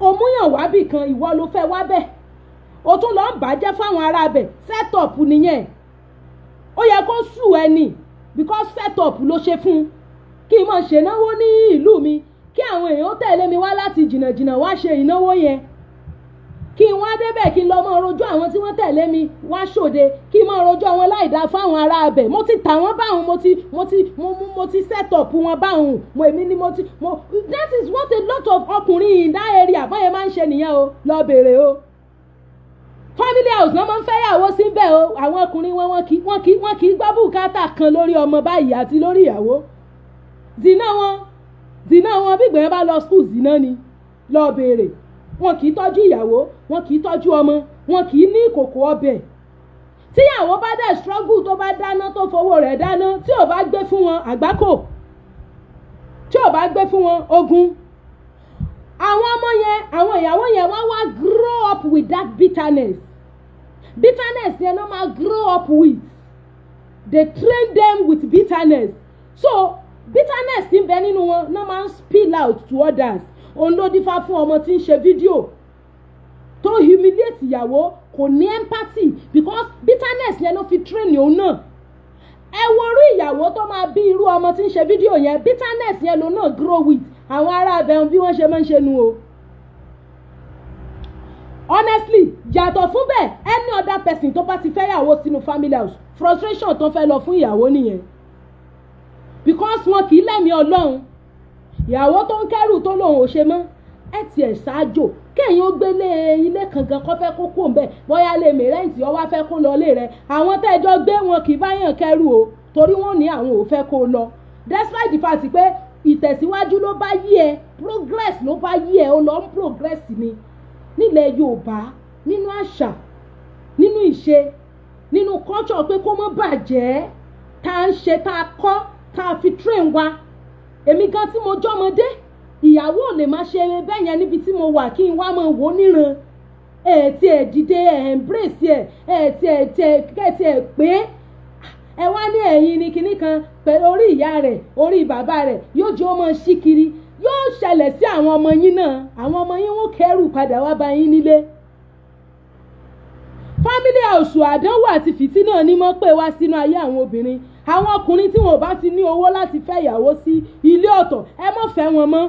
Òmúyàn wábì kan, ìwọ ló fẹ́ wá bẹ̀, o tún lọ ń bàjẹ́ fáwọn ará bẹ̀. Set up nìyẹn. Ó yẹ kó sue ẹni, because set up ló ṣe fún un. Kí n máa ṣènáwó ní ìlú mi, kí àwọn èèyàn tẹ̀lé mi wá láti jìnnàjìnnà wá ṣe ìnáwó yẹn, kí n wá débẹ̀, kí n lọ máa rojọ́ àwọn tí wọ́n tẹ̀lé mi wá ṣòde, kí n máa rojọ́ wọn láì dáa fáwọn ará abẹ̀. Mo ti tà wọ́n báwọn, mo ti set up wọn báwọn. Mo èmi ni mo ti mo that is what a lot of ọkùnrin in that area báyẹn máa ń ṣe nìyẹn o. Lọ bèrè o. Family house náà máa ń fẹ́yàwó síbẹ̀ o. Àwọn ọkùnrin wọn, wọn kì í gbọ́ bùkátà kan lórí ọmọ báyìí àti lórí ìyàwó. Zina wọn, zina wọn, bí gbẹ̀yìn bá lọ school, zina ni. Lọ bèrè. Wọn kì í tọ́jú ìyàwó, wọn kì í tọ́jú ọmọ, wọn kì í ní ìkòkò ọbẹ̀. Tíyàwó bá dẹ̀ struggle, tó bá dáná, tó fowó rẹ̀ dáná, tí ò bá gbé fún wọn, àgbákò. Tí ò bá gbé fún wọn, ogun. Àwọn ọmọ yẹn, àwọn ìyàwó yẹn, wọ́n wá grow up with that bitterness. Bitterness yẹn ló máa grow up with. They train them with bitterness, so bitterness tí ń bẹ nínú wọn náà máa ń spill out to others. Òun ló dífá fún ọmọ tí ń ṣe fídíò tó humiliate ìyàwó. Kò ní empathy, because bitterness yẹn ló fi train òun náà. Ẹ wo orú ìyàwó tó máa bí irú ọmọ tí ń ṣe fídíò yẹn. Bitterness yẹn ló náà grow with àwọn ará abẹ́hùn bí wọ́n ṣe máa ń ṣe nu o. Honestly, yàtọ̀ fún bẹ́ẹ̀, any other person tó bá ti fẹ́ yàwó sínú family house, frustration tó fẹ́ lọ fún ìyàwó nìyẹn, because wọn kì í lẹ́mìí Ọlọ́run. Ìyàwó tó ń kẹ́rù tó lòun ò ṣe mọ́, ẹ tiẹ̀ ṣáájò kéèyàn ó gbélé ilé kankan kó fẹ́ kó kó ń bẹ̀, bóyá lè mí rent, ọ wá fẹ́ kó lọ ilé rẹ̀. Àwọn tẹ́jọ́ gbé, wọn kì í báyàn kẹ́rù o, torí wọ́n ní àwọn ò fẹ́ kó lọ, despite the fact pé ìtẹ̀síwájú ló bá yí ẹ, progress ló bá yí ẹ, ó lọ ń progress ni. Nílẹ̀ Yorùbá, nínú àṣà, nínú ìṣe, nínú culture, pé kó má bàjẹ́ tá à ń ṣe, tá a kọ́, tá a fi train wa. Èmi gan tí mo jọ́mọdé, ìyàwó ò lè máa ṣe bẹ́ẹ̀ yẹn níbi tí mo wà kí n wá máa wò ó níran. Ẹ tí ẹ dìde, ẹ embrace ẹ, ẹ tí ẹ tí ẹ kẹ́ tí ẹ pé ẹ wá ní ẹ̀yìn ní kinní kan pẹ̀lú orí ìyá rẹ̀, orí bàbá rẹ̀ yóò jẹ́ ó máa ṣí kiri. Yóò ṣẹlẹ̀ sí àwọn ọmọ yín náà. Àwọn ọmọ yín, wọ́n kẹ́rù padà wá bá yín nílé. Family house, àdánwò àti fìtínà ní mọ́ pé wá sínú ayé àwọn obìnrin. Àwọn ọkùnrin tí wọn ò bá ti ní owó láti fẹ́ ìyàwó sí ilé ọ̀tọ̀, ẹ má fẹ́ wọn mọ́.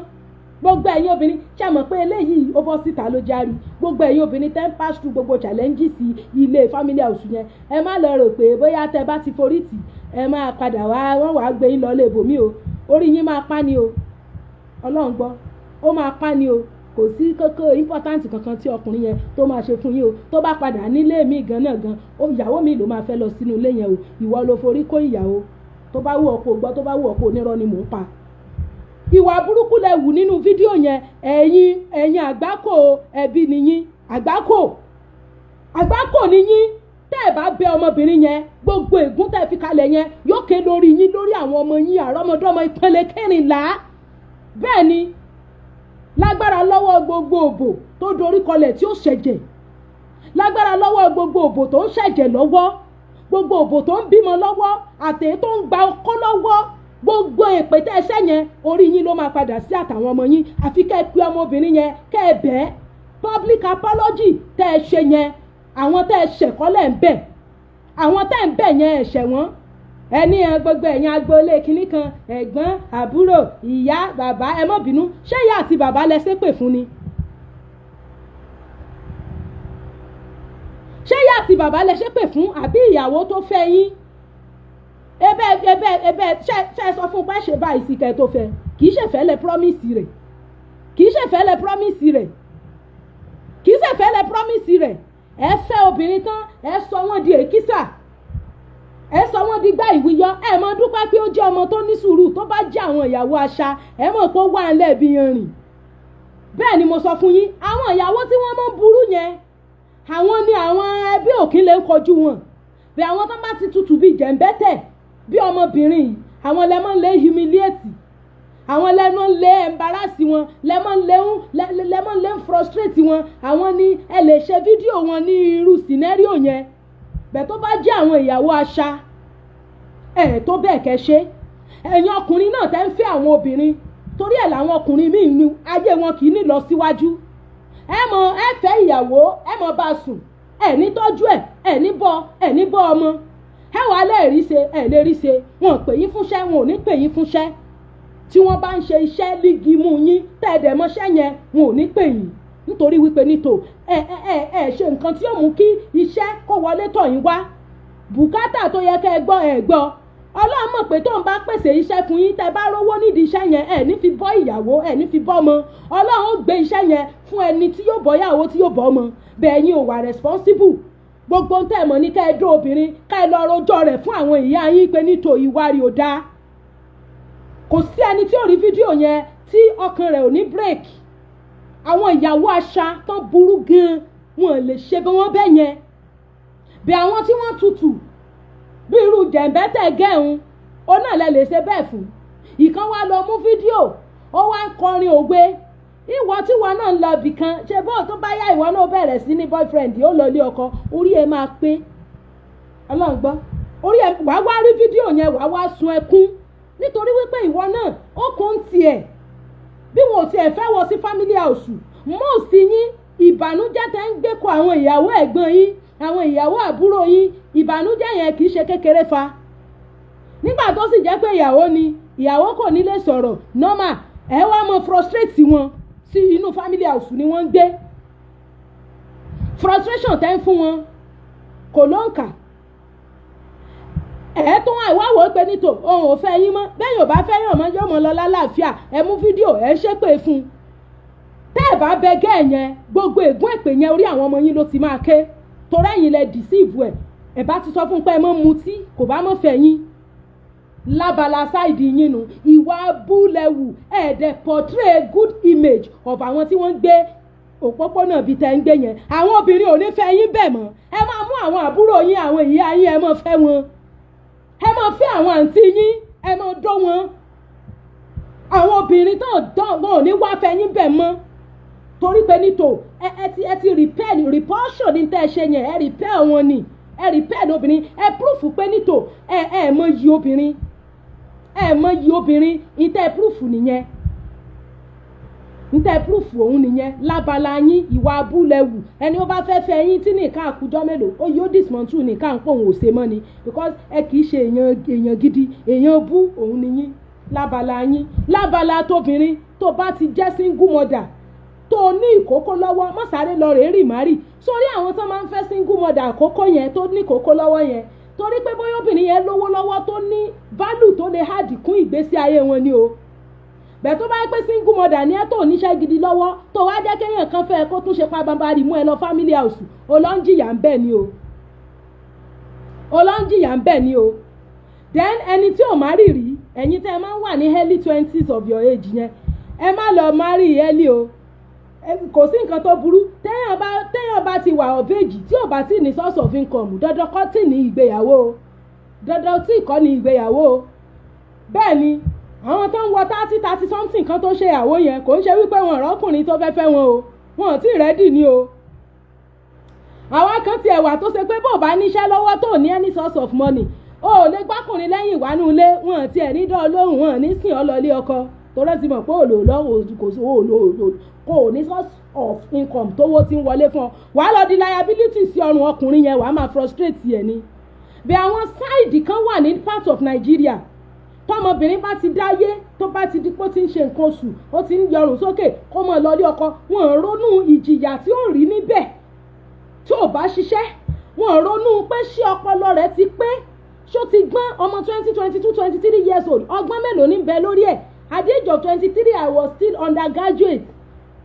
Gbogbo ẹ̀yin obìnrin, ṣe mọ̀ pé eléyìí ó bọ́ síta ló járí. Gbogbo ẹ̀yin obìnrin tẹ́ ń pass through gbogbo challenges ilé family house yẹn, ẹ má lọ rò pé bóyá tẹ́ bá ti forí tì, ẹ máa padà wá, wọ́n wàá gbé yín lọ lé ibòmí o. Orí yín máa pa ni o. Ọlọ́run gbọ́, ó máa pa ni o. Kò sí kókó important kankan tí ọkùnrin yẹn tó máa ṣe fún yín o. Tó bá padà nílé mi gan náà gan, ìyàwó mi ló máa fẹ́ lọ sínú ilé yẹn o. Ìwọ ló forí kó ìyàwó. Tó bá wù ọ́ kó gbọ́, tó bá wù ọ́ kó onírọ́ ni mò ń pa. Ìwà burúkú lẹ wù nínú fídíò yẹn. Ẹ̀yin àgbákò ẹbí nìyín, àgbákò, àgbákò nìyín. Tẹ́ ẹ bá bẹ ọmọbìnrin yẹn, gbogbo ègún tẹ́ ẹ fi kalẹ̀ yẹn yóò ké lórí yín, lórí àwọn ọmọ yín, àrọ́mọdọ́mọ ìpele 14. Bẹ́ẹ̀ ni, lágbára lọ́wọ́ gbogbo òbò tó dorí kọlẹ̀ tí ó ṣẹ̀jẹ̀, lágbára lọ́wọ́ gbogbo òbò tó ń ṣẹ̀jẹ̀ lọ́wọ́, gbogbo òbò tó ń bímọ lọ́wọ́, àtẹ̀yẹ tó ń gba ọkọ́ lọ́wọ́, gbogbo èpè tẹ́ ẹ ṣẹ́ yẹn, orí yín ló máa padà sí àtàwọn ọmọ yín. Àfi kẹ́ ẹ pe ọmọbìnrin yẹn, kẹ́ ẹ bẹ́ẹ̀. Public apology tẹ́ ẹ ṣe yẹn, àwọn tẹ́ ẹ ṣẹ̀kọ́lẹ̀ ń bẹ̀, àwọn tẹ́ ẹ ń bẹ̀ yẹn, ẹ̀ṣẹ̀ wọ́n. Ẹni ẹ gbogbo ẹ̀yin agboolé kinní kan, ẹ̀gbọ́n, àbúrò, ìyá, bàbá, ẹ má bínú. Ṣé ìyá àti bàbá lẹ ṣépè fún ni? Ṣé ìyá àti bàbá lẹ ṣépè fún, àbí ìyàwó tó fẹ́ yín? Ebe ebe ebe ṣe ṣe sọ fún pé ṣe báyìí sí kẹ́ tó fẹ́. Kì í ṣèfẹ́ lẹ promise rẹ̀, kì í ṣèfẹ́ lẹ promise rẹ̀, kì í ṣèfẹ́ lẹ promise rẹ̀. Ẹ fẹ́ obìnrin tán, ẹ sọ wọ́n di èkísà, ẹ sọ wọ́n di gbá ìwíyọ. Ẹ mọ dúpẹ́ pé ó jẹ́ ọmọ tó ní sùúrù. Tó bá jẹ́ àwọn ìyàwó àṣà, ẹ mọ̀ pé ó wà ńlẹ̀ bí yanrìn. Bẹ́ẹ̀ ni mo sọ fún yín. Àwọn ìyàwó tí wọ́n mọ̀ burú yẹn, àwọn ni àwọn ẹbí òkín lè ń kojú wọn. Bí àwọn tó bá ti tutù bíi jẹ̀ǹbẹ́tẹ̀ bí ọmọbìnrin yìí, àwọn lẹ́mọ̀ ń lé humiliate, àwọn lẹ́mọ̀ ń lé embarrass wọn, lẹ́mọ̀ ń lé frustrate wọn. Àwọn ni ẹ lè ṣe fídíò wọn ní irú scenario yẹn. Bẹ́ẹ̀ tó bá jẹ́ àwọn ìyàwó àṣà ẹ̀ tó bẹ́ẹ̀ kẹ́ ṣe. Ẹ̀yin ọkùnrin náà tẹ́ ń fẹ́ àwọn obìnrin, torí ẹ̀ làwọn ọkùnrin míì ní ayé wọn kì í ní lọ síwájú. Ẹ mọ ẹ fẹ́ ìyàwó, ẹ mọ bá a sùn, ẹ ní tọ́jú ẹ, ẹ ní bọ́, ẹ ní bọ́ ọmọ. Ẹ wàá lè rí ṣe, ẹ lè rí ṣe. Wọn ò pè yín fúnṣẹ́, wọn ò ní pè yín fúnṣẹ́. Tí wọ́n bá ń ṣe iṣẹ́ lígi mú yín, tẹ́ ẹ dẹ̀ mọ́ṣẹ́ yẹn, wọn ò ní pè yín, nítorí wípé nítò ẹ ẹ ẹ ẹ ṣe nǹkan tí yóò mú kí iṣẹ́ kó wọlé tọ̀ yín wá. Bùkátà tó yẹ kẹ́ ẹ gbọ́, ẹ gbọ́. Ọlọ́run mọ̀ pé tóun bá pèsè iṣẹ́ fún yín, tẹ́ bá rówó nídìí iṣẹ́ yẹn, ẹ ní fi bọ́ ìyàwó, ẹ ní fi bọ́ ọmọ. Ọlọ́run ó gbé iṣẹ́ yẹn fún ẹni tí yóò bọ́ ìyàwó, tí yóò bọ́ ọmọ. Bẹ́ẹ̀ yín ò wà responsible. Gbogbo tẹ́ ẹ mọ̀ ní kẹ́ ẹ dó obìnrin, ká ẹ lọ rojọ́ rẹ̀ fún àwọn ìyá yín pé nítò ìwà rí ò dáa. Kò sí ẹni tí ò rí fídíò yẹn tí ọkàn rẹ̀ ò ní break. Àwọn ìyàwó àṣà tán burú gan, wọn lè ṣe bí wọ́n bẹ́ẹ̀ yẹn. Bí àwọn tí wọ́n tutù bí irú jẹ̀ǹbẹ́tẹ̀ gẹ̀hún, ó náà lẹ lè ṣe bẹ́ẹ̀ fún. Ìkan wá lọ mú fídíò, ó wá ń kọrin òwe. Ìwọ tí wọn náà ń lọ ibì kan ṣe bó, tó bá yá, ìwọ náà bẹ̀rẹ̀ sí ní boyfriend, ó lọ ilé ọkọ, orí ẹ máa pé. Ọlọ́run gbọ́, orí ẹ wàá wá rí fídíò yẹn, wàá wá sun ẹkún, nítorí wípé ìwọ náà ó kún tiẹ̀ bí wọn ò tiẹ̀ fẹ́ wọ sí family house. Most yín, ìbànújẹ́ tẹ́ ń gbé kọ àwọn ìyàwó ẹ̀gbọ́n yín, àwọn ìyàwó àbúrò yín, ìbànújẹ́ yẹn kì í ṣe kékeré fa. Nígbà tó sì jẹ́ pé ìyàwó ni, ìyàwó kò ní lè sọ̀rọ̀ normal. Ẹ wá mọ frustrate wọn sí inú family house ni wọ́n ń gbé. Frustration tẹ́ ń fún wọn kò ló ń kà. Ẹ tún wá ìwá wò ó pé nítò òun ò fẹ́ yín mọ́. Bẹ́ẹ̀ yóò bá fẹ́ yàn mọ́, yóò mọ́ lọ lálàáfíà. Ẹ mú fídíò, ẹ ṣépè fún un. Tẹ́ ẹ bá bẹ gẹ́ ẹ̀ yẹn, gbogbo ègún èpè yẹn, orí àwọn ọmọ yín ló ti máa ké, torí ẹ̀yin lẹ deceive ẹ̀. Ẹ̀ bá ti sọ fún un pé ẹ mọ́ mutí, kò bá mọ́ fẹ́ yín. Lábala side yín nu, ìwà búlẹ̀wù ẹ̀ẹ́dẹ̀ portray good image of àwọn tí wọ́n ń gbé òpópónà bíi tẹ́ ń gbé yẹn. Àwọn obìnrin ò ní fẹ́ yín bẹ́ẹ̀ mọ́. Ẹ máa mú àwọn àbúrò yín, àwọn ìyá yín, ẹ máa fẹ́ wọn. Ẹ máa fẹ́ àwọn àǹtí yín, ẹ máa dó wọn. Àwọn obìnrin tó dán wọn ò ní wá fẹ́ yín bẹ́ẹ̀ mọ́, torí pé nítò ẹ ti repel. Repulsion ní tẹ́ ẹ ṣe yẹn. Ẹ repel wọn ni, ẹ repel obìnrin. Ẹ proof pé nítò ẹ mọ yí obìnrin, ẹ mọ yí obìnrin. Ìtẹ́ proof nìyẹn, ntẹ́ proof òun nìyẹn. Lábala yín, ìwà abúlẹ̀wù. Ẹni ó bá fẹ́ fẹ́ yín tí nìkan àkùjọ mélòó, ó yóò dismantle nìkan pé òun ò ṣe mọ́ ni, because ẹ kì í ṣe èèyàn, èèyàn gidi, èèyàn bú òun ni yín lábala yín. Lábala tóbìnrin, tó bá ti jẹ́ single mother, tó ní ìkókó lọ́wọ́, má sáré lọ rèé rì má rì sórí àwọn tó máa ń fẹ́ single mother àkókò yẹn, tó ní ìkókó lọ́wọ́ yẹn, torí pé bóyá obìnrin yẹn lówó lọ́wọ́, tó ní value tó lè add kún ìgbésí ayé wọn ni o. Bẹ́ẹ̀ tó bá yẹ pé single mother ní ẹ, tó níṣẹ́ gidi lọ́wọ́, tó wá jẹ́ kéèyàn kan fẹ́ kó tún ṣe pabambarì mú ẹ lọ family house, ó lọ ń jìyà ń bẹ̀ ni o, ó lọ ń jìyà ń bẹ̀ ni o. Then ẹni tí ò marry rí, ẹ̀yin tẹ́ ẹ máa ń wà ní early twenties of your age yẹn, ẹ má lọ marry early o. Kò sí nǹkan tó burú téèyàn bá ti wà of age, tí ò bá tí ní source of income. Dandan kọ́ tí ní ìgbéyàwó o, dandan tí kọ́ ní ìgbéyàwó o. Bẹ́ẹ̀ ni àwọn tó ń wọ 30, 30 something kan tó ṣe ìyàwó yẹn, kò ń ṣe wípé wọn ọ̀rọ̀kùnrin tó fẹ́ fẹ́ wọn o, wọn ò tí ì ready ni o. Àwa kan tiẹ̀ wà tó ṣe pé bó bá níṣẹ́ lọ́wọ́, tó ní any source of money, o ò lè gbákùnrin lẹ́yìn ìwánú ilé. Wọn ò tiẹ̀ ní dán lóhùn, wọn ò ní sìn ọ́ lọ ilé ọkọ, torí ti mọ̀ pé òlò lọ́wọ́ kò sí, òlò kò ní source of income tówó ti ń wọlé fún ọ. Wàá lọ di liability sí ọrùn ọkùnrin yẹn, wàá máa frustrate ẹ̀ ni. Bí àwọn side kan wà ní part of Nigeria, tọmọbìnrin bá ti dáyé, tó bá ti di pé ó ti ń ṣe nǹkan oṣù, ó ti ń yọrùn sókè kó mọ̀ lọ ilé ọkọ, wọn ò ronú ìjìyà tí ó rí níbẹ̀ tí ò bá ṣiṣẹ́. Wọn ò ronú pé ṣé ọpọlọ rẹ̀ ti pé, ṣó ti gbọ́n. Ọmọ 20, 22, 23 years old, ọgbọ́n mélòó ní bẹ lórí ẹ̀? At the age of 23, I was still undergraduate.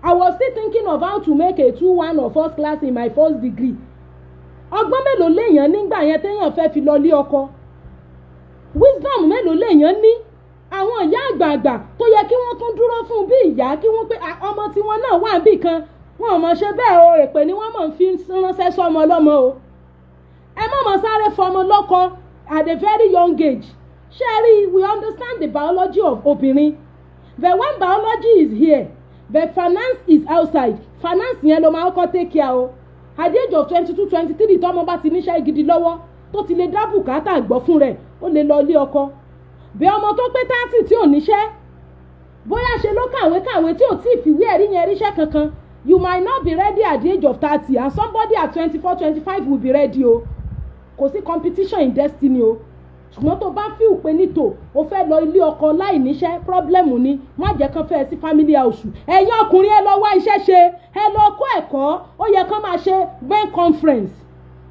I was still thinking of how to make a 2:1 or first class in my first degree. Ọgbọ́n mélòó léèyàn nígbà yẹn téèyàn fẹ́ fi lọ lé ọkọ? Wisdom mélòó léèyàn ní? Àwọn ìyá àgbààgbà tó yẹ kí wọ́n tún dúró fún bí ìyá, kí wọ́n pé ọmọ tiwọn náà wà níbì kan, wọn ò mọ̀ ṣe bẹ́ẹ̀ o. Èpè ni wọ́n mọ̀ ń fi ránṣẹ́ sọ́mọ ọlọ́mọ o. Ẹ má mọ̀ sáré fọmọ lọ́kọ at a very young age. Ṣé rí, we understand the biology of obìnrin, but when biology is here but finance is outside, finance yẹn ló máa kọ́ take care o. At the age of 22, 23, tọ́mọ bá ti níṣẹ́ gidi lọ́wọ́, tó ti lè dá bùkátà gbọ́ fún rẹ̀, ó lè lọ ilé ọkọ. Bí ọmọ tó pé 30 tí ò níṣẹ́, bóyá ṣe ló kàwé kàwé tí ò tí ì fìwé ẹ̀rí yẹn ríṣẹ́ kankan, you might not be ready at the age of 30, and somebody at 24, 25 will be ready o. Kò sí competition in destiny o. Ṣùgbọ́n tó bá feel pé nítò o fẹ́ lọ ilé ọkọ láì níṣẹ́, problem ni. Má jẹ́ kán fẹ́ ẹ sí family house. Ẹ̀yin ọkùnrin, ẹ lọ wá iṣẹ́ ṣe, ẹ lọ kọ́ ẹ̀kọ́. Ó yẹ kán máa ṣe men conference,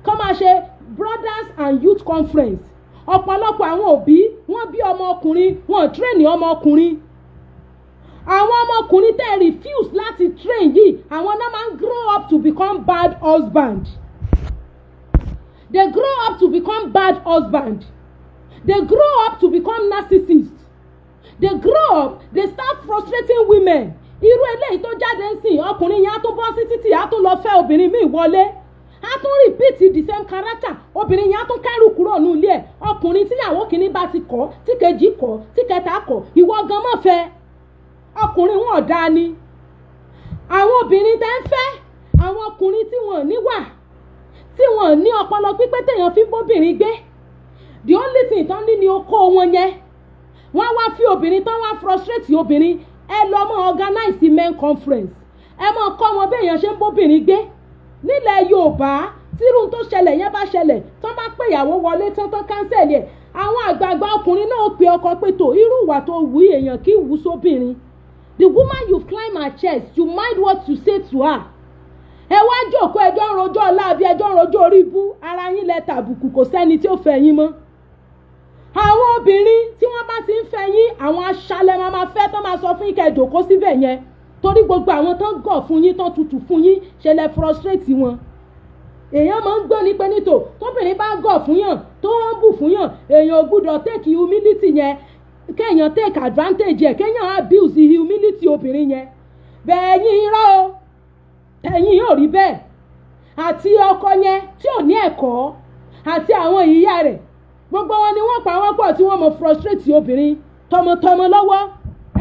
kán máa ṣe brothers and youth conference. Ọ̀pọ̀lọpọ̀ àwọn òbí, wọ́n bí ọmọ ọkùnrin, wọ́n train ọmọ ọkùnrin. Àwọn ọmọkùnrin tẹ́ refuse láti train yìí, àwọn náà máa ń grow up to become bad husband. They grow up to become bad husband, they grow up to become narcissists, they grow up, they start frustrating women. Irú eléyìí tó jáde ń sìn, ọkùnrin yẹn á tún bọ́ sí títì, á tún lọ fẹ́ obìnrin míì wọlé, á tún repeat the same character. Obìnrin yẹn á tún kẹ́rù kúrò ní ilé ẹ̀. Ọkùnrin tíyàwó kìíní bá ti kọ̀, tí kejì kọ̀, tí kẹta kọ̀, ìwọ gan mọ̀ fẹ́ ọkùnrin wọn ọ̀dà ni. Àwọn obìnrin tẹ́ ń fẹ́, àwọn ọkùnrin tí wọ́n níwà, tí wọ́n ní ọpọlọ pípé téèyàn fi bóbìnrin gbé, the only thing tán ní ni okó wọn yẹn. Wọ́n wá fi obìnrin tán, wá frustrate obìnrin. Ẹ lọ mọ́ organize men conference, ẹ mọ́ kọ́ wọn béèyàn ṣe ń bóbìnrin gbé. Nílẹ̀ Yorùbá, tírú tó ṣẹlẹ̀ yẹn bá ṣẹlẹ̀, tán bá pè ìyàwó wọlé tán, tán cancel ẹ̀. Àwọn àgbààgbà ọkùnrin náà pe ọkọ pé tó irú ìwà tó wù èèyàn kí wù sóbìnrin. The woman, you climb her chest, you mind what you say to her. Ẹ wá jókòó, ẹjọ́ ń rojọ́ láabi, ẹjọ́ ń rojọ́ orí ibú ara yín, lẹ tàbùkù. Kò sẹ́ni tí ó fẹ́ yín mọ́. Àwọn obìnrin tí wọ́n bá ti ń fẹ́ yín, àwọn aṣálẹ̀ máa ma fẹ́ tó máa sọ fún yín kẹ́ ẹ jókòó síbẹ̀ yẹn, torí gbogbo àwọn tó ń gọ̀ fún yín, tó tutù fún yín, ṣe lẹ frustrate wọn. Èèyàn máa ń gbọ́n ní pé nítò tóbìnrin bá gọ̀ fún yàn, tó ń bù fún yàn, èèyàn ò gbúdọ̀ take humility yẹn, kéèyàn take advantage ẹ̀, kéèyàn abuse humility obìnrin yẹn. Bẹ́ẹ̀ yín irọ́ o, ẹ̀yin yóò rí bẹ́ẹ̀. Àti ọkọ yẹn tí ò ní ẹ̀kọ́ àti àwọn ìyá rẹ̀, gbogbo wọn ni wọ́n pa wọ́n pọ̀ tí wọ́n mọ frustrate obìnrin tọmọtọmọ lọ́wọ́.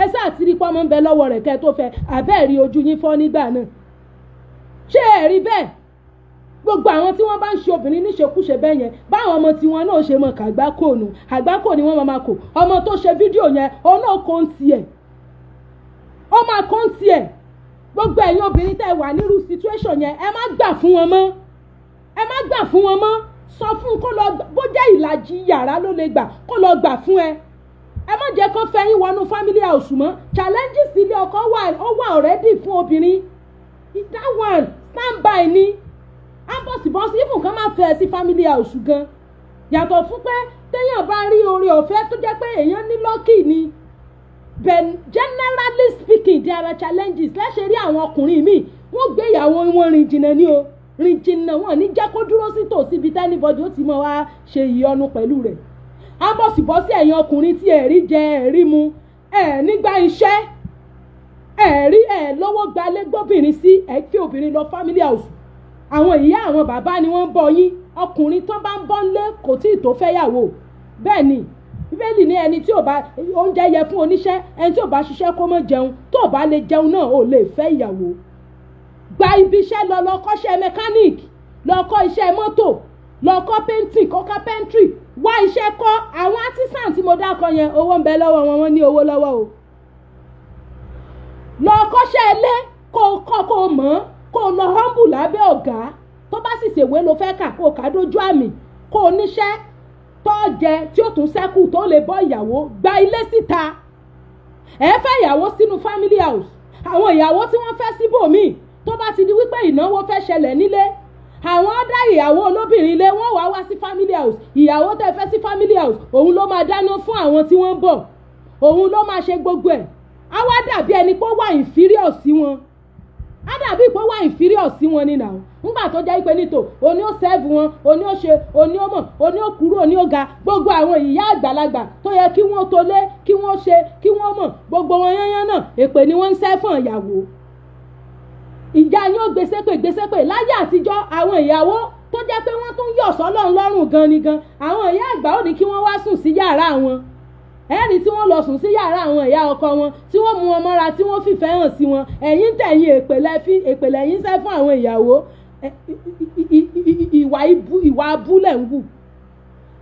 Ẹ sáà tí rí pọ́nmọ́ ń bẹ lọ́wọ́ rẹ̀ kẹ́ tó fẹ́ àbẹ́ẹ̀rí ojú yín fọ́ nígbà náà. Ṣé ẹ rí bẹ́ẹ̀? Gbogbo àwọn tí wọ́n bá ń ṣe obìnrin níṣekúṣe bẹ́ẹ̀ yẹn, báwọn ọmọ tiwọn náà ṣe mọ kàgbákò nù, àgbákò ni wọ́n máa kò. Ọmọ tó ṣe fídíò yẹn, òun náà kò ń tiẹ̀, ó máa kó ń tiẹ̀. Gbogbo ẹ̀yin obìnrin tẹ́ wà nírú situation yẹn, ẹ má gbà fún wọn mọ́, ẹ má gbà fún wọn mọ́. Sọ fún kó lọ, bó jẹ́ ìlàjì yàrá ló lè gbà, kó lọ gbà fún ẹ. Ẹ má jẹ́ kó fẹ́ yín wọnú family house mọ́. Challenges ilé ọkọ wà, ó wà already fún obìnrin. That one stand by ni ambọ̀sibọ́sí. Even kan máa fẹ́ ẹ sí family house gan, yàtọ̀ fún pé téèyàn bá rí oore ọ̀fẹ́ tó jẹ́ pé èèyàn ní lucky ni, but generally speaking, there are challenges. Lẹ́sẹ̀ rí àwọn ọkùnrin míì, wọ́n gbé ìyàwó wọn rìn jìnnà ní o, rìn jìnnà. Wọn ní jẹ́ kó dúró sí tòsí ibi tí anybody ó ti mọ̀ wá ṣe ìyọnu pẹ̀lú rẹ̀. Ambọ̀sibọ́sí ẹ̀yin ọkùnrin tí ẹ̀rí jẹ, ẹ̀rí mu, ẹ̀ nígbà iṣẹ́, ẹ̀rí ẹ̀ lọ́wọ́ gbalẹ̀ gbóbìnrin sí, ẹ̀ fi obìnrin lọ family house, àwọn ìyá àwọn bàbá ni wọ́n ń bọ yín. Ọkùnrin tó bá ń bọ́ ńlé kò tí ì tó fẹ́yàwó. Bẹ́ẹ̀ ni Bíbélì ní ẹni tí ò bá oúnjẹ yẹ fún oníṣẹ́, ẹni tí ò bá ṣiṣẹ́ kó má jẹun. Tó ò bá lè jẹun náà, ò lè fẹ́ ìyàwó. Gba ibi iṣẹ́ lọ, lọ kọ́ṣẹ́ mechanic, lọ kọ́ iṣẹ́ mọ́tò, lọ kọ́ painting, kọ́ carpentry, wá iṣẹ́ kọ́. Àwọn artisan tí mo dákọ yẹn, owó ń bẹ lọ́wọ́ wọn, wọ́n ní owó lọ́wọ́ o. Lọ kọ́ṣẹ́ ilé, kó o kọ́, kó o mọ̀, kó o lọ humble lábẹ́ ọ̀gá. Tó bá sì ṣèwé ló fẹ́ kà, kó o kà á dójú àmì, kó o níṣẹ́ tó jẹ tí ó tún ṣẹ́kù tó lè bọ́ ìyàwó. Gba ilé síta. Ẹ fẹ́ ìyàwó sínú family house, àwọn ìyàwó tí wọ́n fẹ́ síbòmíì, tó bá ti di wípé ìnáwó fẹ́ ṣẹlẹ̀ nílé, àwọn ọ̀dà ìyàwó olóbìnrin ilé wọ́n wá wá sí family house. Ìyàwó tẹ́ fẹ́ sí family house, òun ló máa dáná fún àwọn tí wọ́n ń bọ̀, òun ló máa ṣe gbogbo ẹ̀. Á wá dàbí ẹni pé ó wà inferior sí wọn, á dàbí pé ó wà inferior sí wọn ni nà ó. Ńgbà tó jẹ́ pé nítò òní ó serve wọn, òní ó ṣe, òní ó mọ̀, òní ó kúrò, òní ó ga. Gbogbo àwọn ìyá àgbàlagbà tó yẹ kí wọ́n tolé, kí wọ́n ṣe, kí wọ́n mọ̀, gbogbo wọn yányán náà, èpè ni wọ́n ń sẹ́ fún ìyàwó. Ìyá yín ó gbèsèpè gbèsèpè. Láyé àtijọ́, àwọn ìyàwó tó jẹ́ pé wọ́n tún yọ̀ sọ́lọ́run lọ́rùn gan ni gan, àwọn ìyá àgbà ò ní kí wọ́n wá sùn sí yàrá wọn. Ẹ̀rí tí wọ́n lọ sùn sí yàrá àwọn ìyá ọkọ wọn, tí wọ́n mú wọn mọ́ra, tí wọ́n fìfẹ́ hàn sí wọn. Ẹ̀yin tẹ̀yìn, èpè lẹ́fí, èpè lẹ́yìn sẹ́ fún àwọn ìyàwó. Ìwà ibú, ìwà abúlẹ̀ ń wù.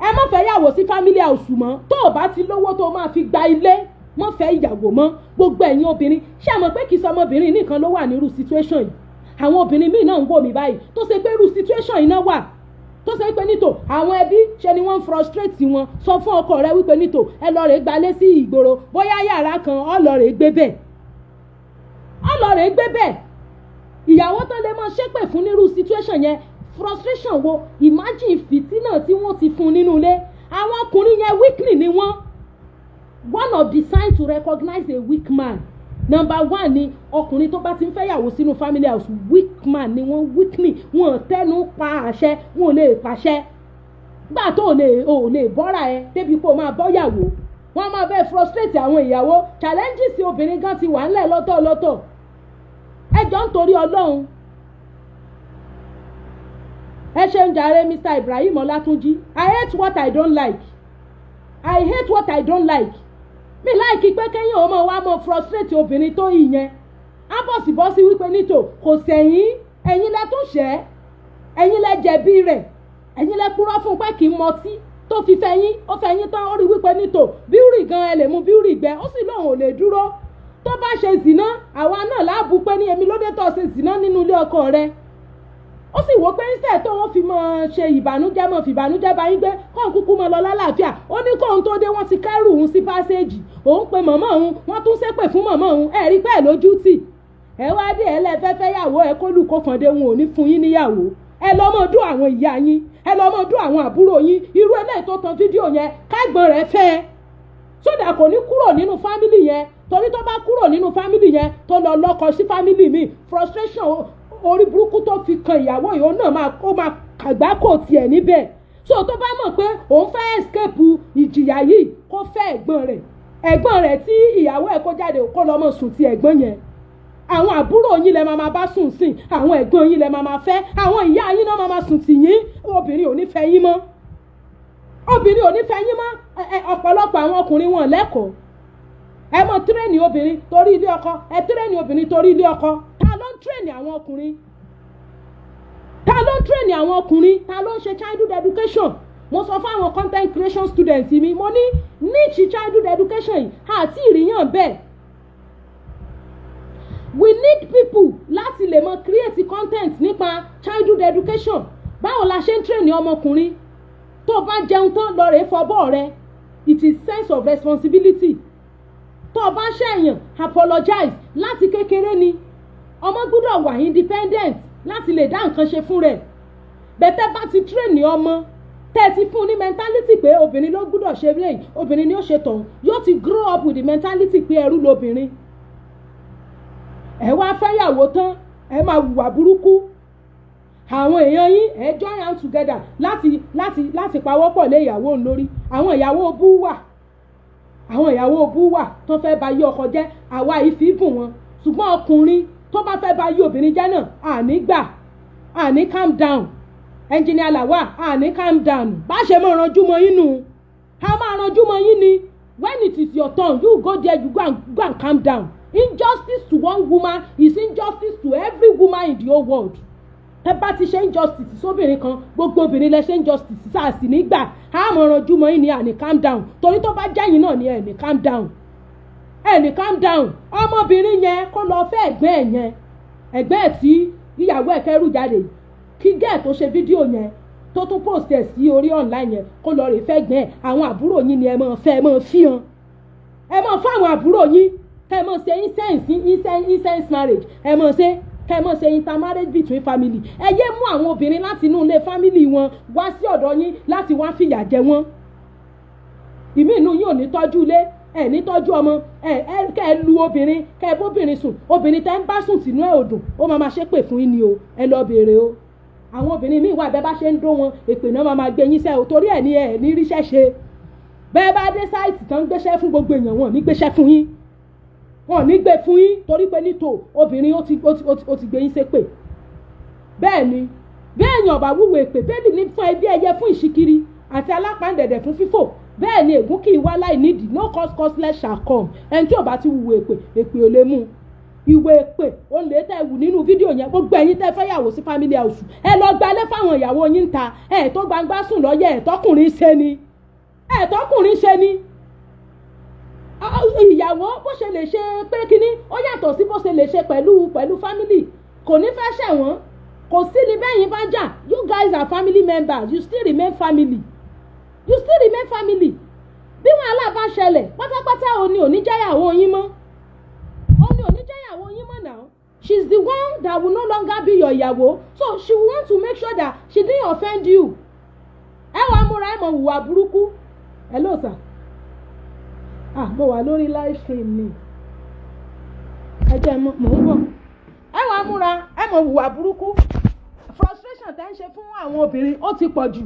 Ẹ má fẹ́ yàwó sí family house mọ́. Tó o bá ti lówó tó o máa fi gba ilé, má fẹ́ ìyàwó mọ́. Gbogbo ẹ̀yin obìnrin, ṣé ẹ mọ̀ pé kì í sọ ọmọbìnrin nìkan ló wà nírú situation yìí? Àwọn obìnrin míì náà ń wò mí báyìí tó ṣe pé irú situation yìí náà wà, tó ṣe pé nítò àwọn ẹbí ṣe ni wọ́n ń frustrate wọn. Sọ fún ọkọ rẹ wípé nítò ẹ lọ rè gbalé sí ìgboro, bóyá yàrá kan, ọ lọ rè gbé bẹ́ẹ̀, ọ lọ rè gbé bẹ́ẹ̀. Ìyàwó tó lè máa ṣépè fún nírú situation yẹn, frustration wo? Imagine fìtínà tí wọ́n ti fún nínú ilé. Àwọn ọkùnrin yẹn, weakly ni wọ́n. One of the signs to recognize a weak man, number one ni ọkùnrin tó bá ti ń fẹ́yàwó sínú family house, weak man ni wọ́n. Weakly, wọ́n tẹnu pa àṣẹ, wọn ò lè pàṣẹ. Gbà tó ò lè, ò lè bọ́ra ẹ débi pé o máa bọ́yàwó, wọ́n máa bẹ́ẹ̀ frustrate àwọn ìyàwó. Challenges obìnrin gan ti wà ńlẹ̀ lọ́tọ̀ọ̀lọ́tọ̀. Ẹ jọ ń torí Ọlọ́run, ẹ ṣeun jàre. Mr Ibrahim Ọlátúnjí, I hate what I don't like, I hate what I don't like. Mi like pé kéèyàn ọmọ wa mọ frustrate obìnrin tó ìyẹn á bọ̀sibọ́sí wípé nítò kò sẹ̀yìn. Ẹ̀yin lẹ tún ṣẹ́, ẹ̀yin lẹ jẹ̀bi rẹ̀, ẹ̀yin lẹ purọ́ fún pé kì í mọtí tó fi fẹ́yìn. Ó fẹ́yìn tán, ó rí wípé nítò bíúrì gan ẹ lè mú bíúrì gbẹ, ó sì lóun ò lè dúró. Tó bá ṣe zìnà, àwa náà láàbù pé ní èmi lóde tó ṣe zìnà nínú ilé ọkọ rẹ̀. Ó sì wò pé instead tó wọ́n fi mọ́ ṣe ìbànújẹ́, mọ́ fi ìbànújẹ́ bá yín gbé, kóun kúkú mọ́ lọ lálàáfíà. Ó ní kóun tó dé, wọ́n ti kẹ́rù òun sí passage. Òun pe mọ̀mọ́ òun, wọ́n tún ṣépè fún mọ̀mọ́ òun. Ẹ̀ rí pẹ́ẹ́ lójú tì. Ẹ wá dé, ẹ lẹ́fẹ́fẹ́ yàwó, ẹ kó lù kó kàn dé, wọn ò ní fún yín níyàwó. Ẹ lọ́ mọ́ dún àwọn ìyá yín, ẹ lọ́ mọ́ dún àwọn àbúrò yín. Irú eléyìí tó tan fídíò yẹn, kágbọ́n rẹ̀ fẹ́ ẹ sódà kò ní kúrò nínú family yẹn, torí tó bá kúrò nínú family yẹn, tó lọ lọ́kọ sí family mi, frustration orí burúkú tó fi kan ìyàwó yìí, òun náà máa, ó máa kàgbákò tiẹ̀ níbẹ̀. So tó bá mọ̀ pé òun fẹ́ escape ìjìyà yìí, kó fẹ́ ẹ̀gbọ́n rẹ̀, ẹ̀gbọ́n rẹ̀ tí ìyàwó ẹ̀ kó jáde, kó lọ́ mọ̀ sùn ti ẹ̀gbọ́n yẹn. Àwọn àbúrò yín lẹ máa máa bá sùn sìn, àwọn ẹ̀gbọ́n yín lẹ máa máa fẹ́, àwọn ìyá yín náà máa máa sùn tì yín. Obìnrin ò ní fẹ́ yín mọ́, obìnrin ò ní fẹ́ yín mọ́. Ọ̀pọ̀lọpọ̀ àwọn ọkùnrin wọn lẹ́kọ̀ọ́. Ẹ mọ train obìnrin torí ilé ọkọ, ẹ train obìnrin torí ilé ọkọ. Ta ló ń train àwọn ọkùnrin? Ta ló ń train àwọn ọkùnrin? Ta ló ń ṣe childhood education? Mo sọ fún àwọn content creation students mi, mo ní niche childhood education yìí àti ìrìyàn bẹ́ẹ̀. We need people láti lè mọ create content nípa childhood education. Báwo la ṣe ń train ọmọkùnrin? Tó o bá jẹun tán, lọ rèé fọbọ́ rẹ. It is sense of responsibility. Tó o bá ṣẹ̀yàn, apologize. Láti kékeré ni ọmọ gbọ́dọ̀ wà independent láti lè dá nǹkan ṣe fún rẹ̀. Bẹ́tẹ́ bá ti train ọmọ, tẹ́ ẹ ti fún un ní mentality pé obìnrin ló gbọ́dọ̀ ṣe léyìí, obìnrin ni ó ṣe tọ̀hún, yóò ti grow up with the mentality pé ẹrú lobìnrin. Ẹ wá fẹ́yàwó tán, ẹ máa hùwà burúkú. Àwọn èèyàn yín, ẹ join hand together láti pawọ́pọ̀ lé ìyàwó òun lórí. Àwọn ìyàwó bú wà, àwọn ìyàwó bú wà tó fẹ́ ba yí ọkọ jẹ́. Àwa yìí fi bùn wọn, ṣùgbọ́n ọkùnrin tó bá fẹ́ ba yí obìnrin jẹ́ náà, àní gbà, àní calm down. Engineer Lawal, àní calm down. Bá ṣe máa ranjú mọ́ yín nù, a máa ranjú mọ́ yín ni. When it is your turn, you go there, you go and calm down. Injustice to one woman is injustice to every woman in the whole world. Ẹ bá ti ṣe injustice sóbìnrin kan, gbogbo obìnrin lẹ ṣe injustice sáàsì nígbà. A máa ranjú mọ́ yín ni, àní calm down, torí tó bá jẹ́yìn náà ni, ẹ̀ ní calm down, ẹ̀ ní calm down. Ọmọbìnrin yẹn, kó lọ fẹ́ ẹ̀gbẹ́ ẹ̀ yẹn, ẹ̀gbẹ́ ẹ̀ tí ìyàwó ẹ̀ kẹ́rù jáde, kí gẹ́ẹ̀ tó ṣe fídíò yẹn, tó tún post ẹ̀ sí orí online yẹn, kó lọ rè fẹ́ gbẹ́ ẹ̀. Àwọn àbúrò yín ni ẹ máa fẹ́, ẹ máa fi hàn, ẹ máa fún àwọn àbúrò yín, kẹ́ ẹ máa ṣe incest, incest marriage, ẹ máa ṣe, kẹ́ ẹ máa ṣe intermarriage between family. Ẹ yé mú àwọn obìnrin láti inú ilé family wọn wá sí ọ̀dọ̀ yín láti wá fìyà jẹ wọ́n. Ìmí inú yín ò ní tọ́jú ilé, ẹ ní tọ́jú ọmọ, ẹ ẹ kẹ́ ẹ lu obìnrin, kẹ́ ẹ bóbìnrin sùn. Obìnrin tẹ́ ń bá sùn tìǹú ẹ̀ ò dùn, ó máa ma ṣépè fún yín ni o. Ẹ lọ bèèrè o. Àwọn obìnrin míì wà, bẹ́ẹ̀ bá ṣe ń dó wọn, èpè náà máa ma gbé yín sẹ́ o. Torí ẹ̀ ní ẹ̀ ní ríṣẹ́ ṣe. Bẹ́ẹ̀ bá dé site tán, gbéṣẹ́ fún gbogbo èèyàn, wọn ò ní gbéṣẹ́ fún yín, wọn ò ní gbé fún yín, torí pé nítò obìnrin ó ti gbé yín ṣépè. Bẹ́ẹ̀ ni, bí èèyàn bá wúwo èpè bẹ́ẹ̀ ní fún ẹbí ẹyẹ fún ìṣíkiri àti alápàǹdẹ̀dẹ̀ fún fífò, bẹ́ẹ̀ ni ègún kì í wá láì nídìí. No cause causeless shall come. Ẹni tí ò bá ti wúwo èpè, èpè ò lè mú un. Ìwé èpè ó lè tẹ́ wù nínú fídíò yẹn. Gbogbo ẹ̀yin tẹ́ fẹ́ yàwó sí family house, ẹ lọ gbalé fáwọn ìyàwó yín ń ta. Ẹ̀ tó gbangba sùn lọ́yẹ̀, ẹ̀ tọkùnrin ṣe ni, ẹ̀ tọkùnrin ṣe ni. Ìyàwó bó ṣe lè ṣe pé kínní, ó yàtọ̀ sí bó ṣe lè ṣe pẹ̀lú family. Kò ní fẹ́ ṣẹ̀wọ̀n, kò sí ní bẹ́yìn bá jà. You guys are family members, you still remain family, you still remain family. Bí wàhálà bá ṣẹlẹ̀ pátápátá, òní ò ní jẹ́yàwó yín mọ́, òní ò ní jẹ́yàwó yín mọ́. Now she is the one that will no longer be your ìyàwó, so she will want to make sure that she didn't offend you. Ẹ wàá múra, ẹ mọ̀ hùwà burúkú. Hello sir. Ah, mo wà lórí live stream ni, ẹ jẹ́ mò ń bọ̀. Ẹ wàá múra, ẹ mọ̀ hùwà burúkú. Frustration tẹ́ ń ṣe fún àwọn obìnrin, ó ti pọ̀ jù.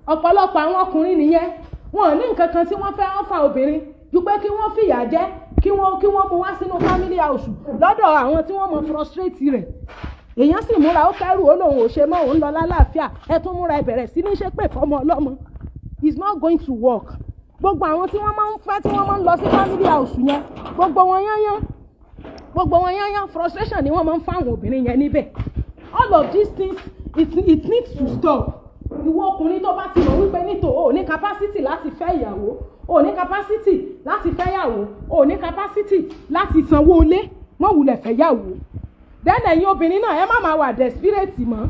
Ọ̀pọ̀lọpọ̀ àwọn ọkùnrin nìyẹn, wọn ò ní nǹkan kan tí wọ́n fẹ́ offer obìnrin ju pé kí wọ́n fìyà jẹ, kí wọ́n mú wá sínú family house lọ́dọ̀ àwọn tí wọ́n mọ frustrate rẹ̀. Èèyàn sì múra, ó kẹ́rù, ó lòun ò ṣe mọ́, òun lọ lálàáfíà. Ẹ tún múra, ẹ bẹ̀rẹ̀ sí ní ṣépè fọmọ ọlọ́mọ. It's not going to work. Gbogbo àwọn tí wọ́n máa ń fẹ́, tí wọ́n máa ń lọ sí family house yẹn, gbogbo wọn yányán, gbogbo wọn yányán, frustration ni wọ́n máa ń fáwọn obìnrin yẹn níbẹ̀. All of these things, it needs to stop. Ìwọ ọkùnrin tó bá ti mọ̀ wípé nítò o ní capacity láti fẹ́ ìyàwó, o ní capacity láti fẹ́ yàwó, o ní capacity láti sanwó ilé, mọ̀ wulẹ̀ fẹ́ yàwó. Then ẹ̀yin obìnrin náà, ẹ má máa wà desperate mọ́.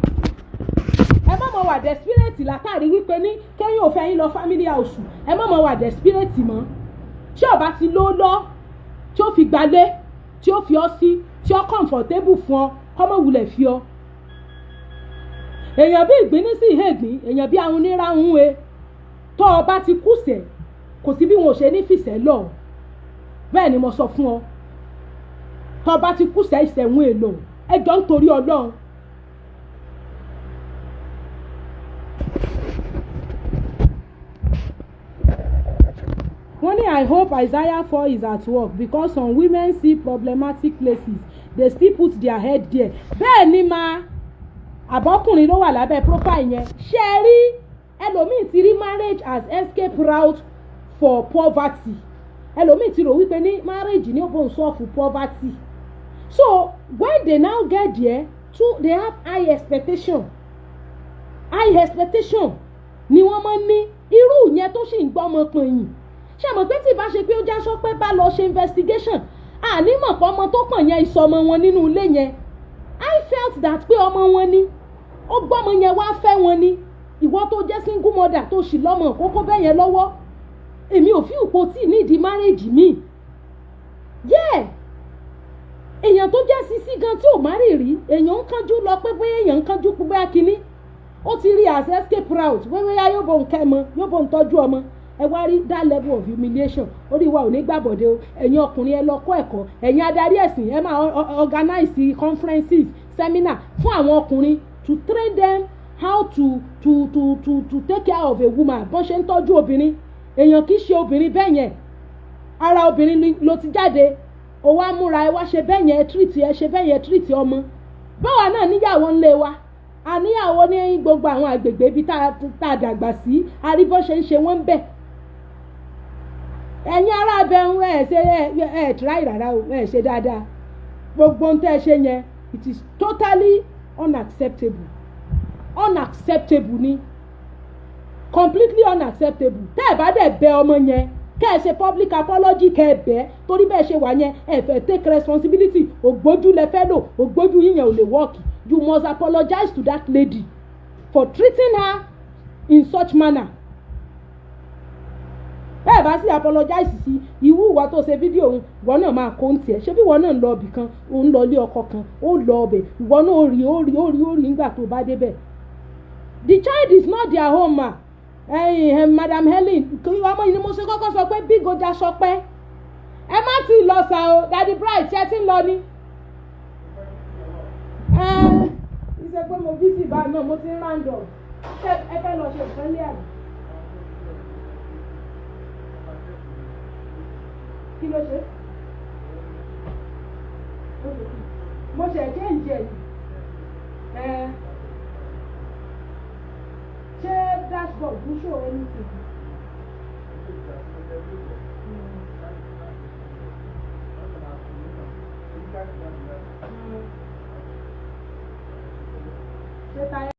Ẹ má mọ̀ wà desperate látàrí wípé ní kéyìn ò fẹ́ yín lọ family house. Ẹ má mọ̀ wà desperate mọ́. Tí ó bá ti ló lọ, tí ó fi gbalé, tí ó fi ọ sí, tí ó comfortable fún ọ, kọ́mọ wulẹ̀ fi ọ. Èèyàn bí ìgbín ní sí ìhé ìgbín, èèyàn bí ahun ní ráhùn e. Tó o bá ti kùsẹ̀, kò sí bí wọn ò ṣe ní fìṣẹ́ lọ. Bẹ́ẹ̀ ni mo sọ fún ọ. Tó o bá ti kùsẹ̀, ìṣẹ̀wọ̀n èlò. Ẹ jọ ń torí Ọlọ́run. Wọ́n ní, "I hope Isaiah 4 is at work because some women see problematic places, they still put their head there." Bẹ́ẹ̀ ni ma, àbọ́kùnrin ló wà lábẹ́ profile yẹn. Ṣé ẹ rí ẹlòmíì ti rí marriage as escape route for poverty? Ẹlòmíì ti rò wípé ní marriage ní ó bóun solve poverty. So when they now get there too, they have high expectation. High expectation ni wọ́n máa ń ní. Irú yẹn tó sì ń gbọ́mọ pọ̀nyìn, ṣé mọ̀ pé tí ìbá ṣe pé ó já sọpẹ́ bá lọ ṣe investigation, àní mọ̀ pé ọmọ tó pọ̀n yẹn ìsọmọ wọn nínú ilé yẹn. I felt that pé ọmọ wọn ni ó gbọ́mọ yẹn wá fẹ́ wọn ni. Ìwọ tó jẹ́ single mother, tó sì lọ́mọ kókó bẹ́ẹ̀ yẹn lọ́wọ́, èmi ò fi òpó tí nídìí marriage mi. Yeah, èèyàn tó jẹ́ sisi gan tí ò má rì rí, èèyàn ń kánjú lọ pé bóyá èèyàn ń kánjú pé bóyá kínní ó ti rí as escape route, pé bóyá yóò bóun kẹ́ mọ, yóò bóun tọ́jú ọmọ. Ẹ wá rí that level of humiliation. Orí wa ò ní gbàbọ̀dé o. Ẹ̀yin ọkùnrin, ẹ lọ kọ́ ẹ̀kọ́. Ẹ̀yin adarí ẹ̀sìn, ẹ máa organize conferences, seminar fún àwọn ọkùnrin to train them how to take care of a woman, bọ́n ṣe ń tọ́jú obìnrin. Èèyàn kì í ṣe obìnrin bẹ́ẹ̀ yẹn. Ara obìnrin ló ti jáde, ó wá múra, ẹ wá ṣe bẹ́ẹ̀ yẹn treat ẹ, ṣe bẹ́ẹ̀ yẹn treat ọmọ. Báwa náà níyàwó ńlé wa, àníyàwó ní gbogbo àwọn àgbègbè ibi tá a dàgbà sí, a rí bó ṣe ń ṣe wọ́n ń bẹ̀. Ẹ̀yin ará abẹ́hùn, ẹ̀ ṣe ẹ̀ try rárá o, ẹ̀ ṣe dáadáa. Gbogbo ohun tẹ́ ẹ ṣe yẹn, it is totally unacceptable. Unacceptable ni, completely unacceptable. Tẹ́ ẹ bá dẹ̀ bẹ ọmọ yẹn, kẹ́ ẹ ṣe public apology, kẹ́ ẹ bẹ́, torí bẹ́ẹ̀ ṣe wà yẹn, ẹ fẹ́ take responsibility. Ògbójú lẹ fẹ́ lò, ògbójú yíyan ò lè work. You must apologize to that lady for treating her in such manner. Bẹ́ẹ̀ bá sì apologize sí ìwú, ìwà tó ṣe fídíò òun, ìwọ náà máa kó ń tiẹ̀. Ṣé bí ìwọ náà ń lọ ibì kan, òun lọ ilé ọkọ kan, ó lọ ọbẹ̀, ìwọ náà ó rí, ó rí, ó rí, ó rí nígbà tó bá débẹ̀. The child is not their home ma. Ẹ̀yin Madam Helen, ọmọ yìí ni mo ṣe kọ́kọ́ sọ pé bí goja sọ pé ẹ má ti lọ sà o. Daddy Bright, ṣé ti ń lọ ni? Ẹ ṣe pé mo busy báyìí náà, mo ti ń round up. Ṣé ẹ fẹ́ lọ ṣe nǹkan lé àbí? Kí ló ṣe? Mo ṣe change ẹ̀ ẹ̀. Ṣé dashboard ń show anything? Ṣé táyà.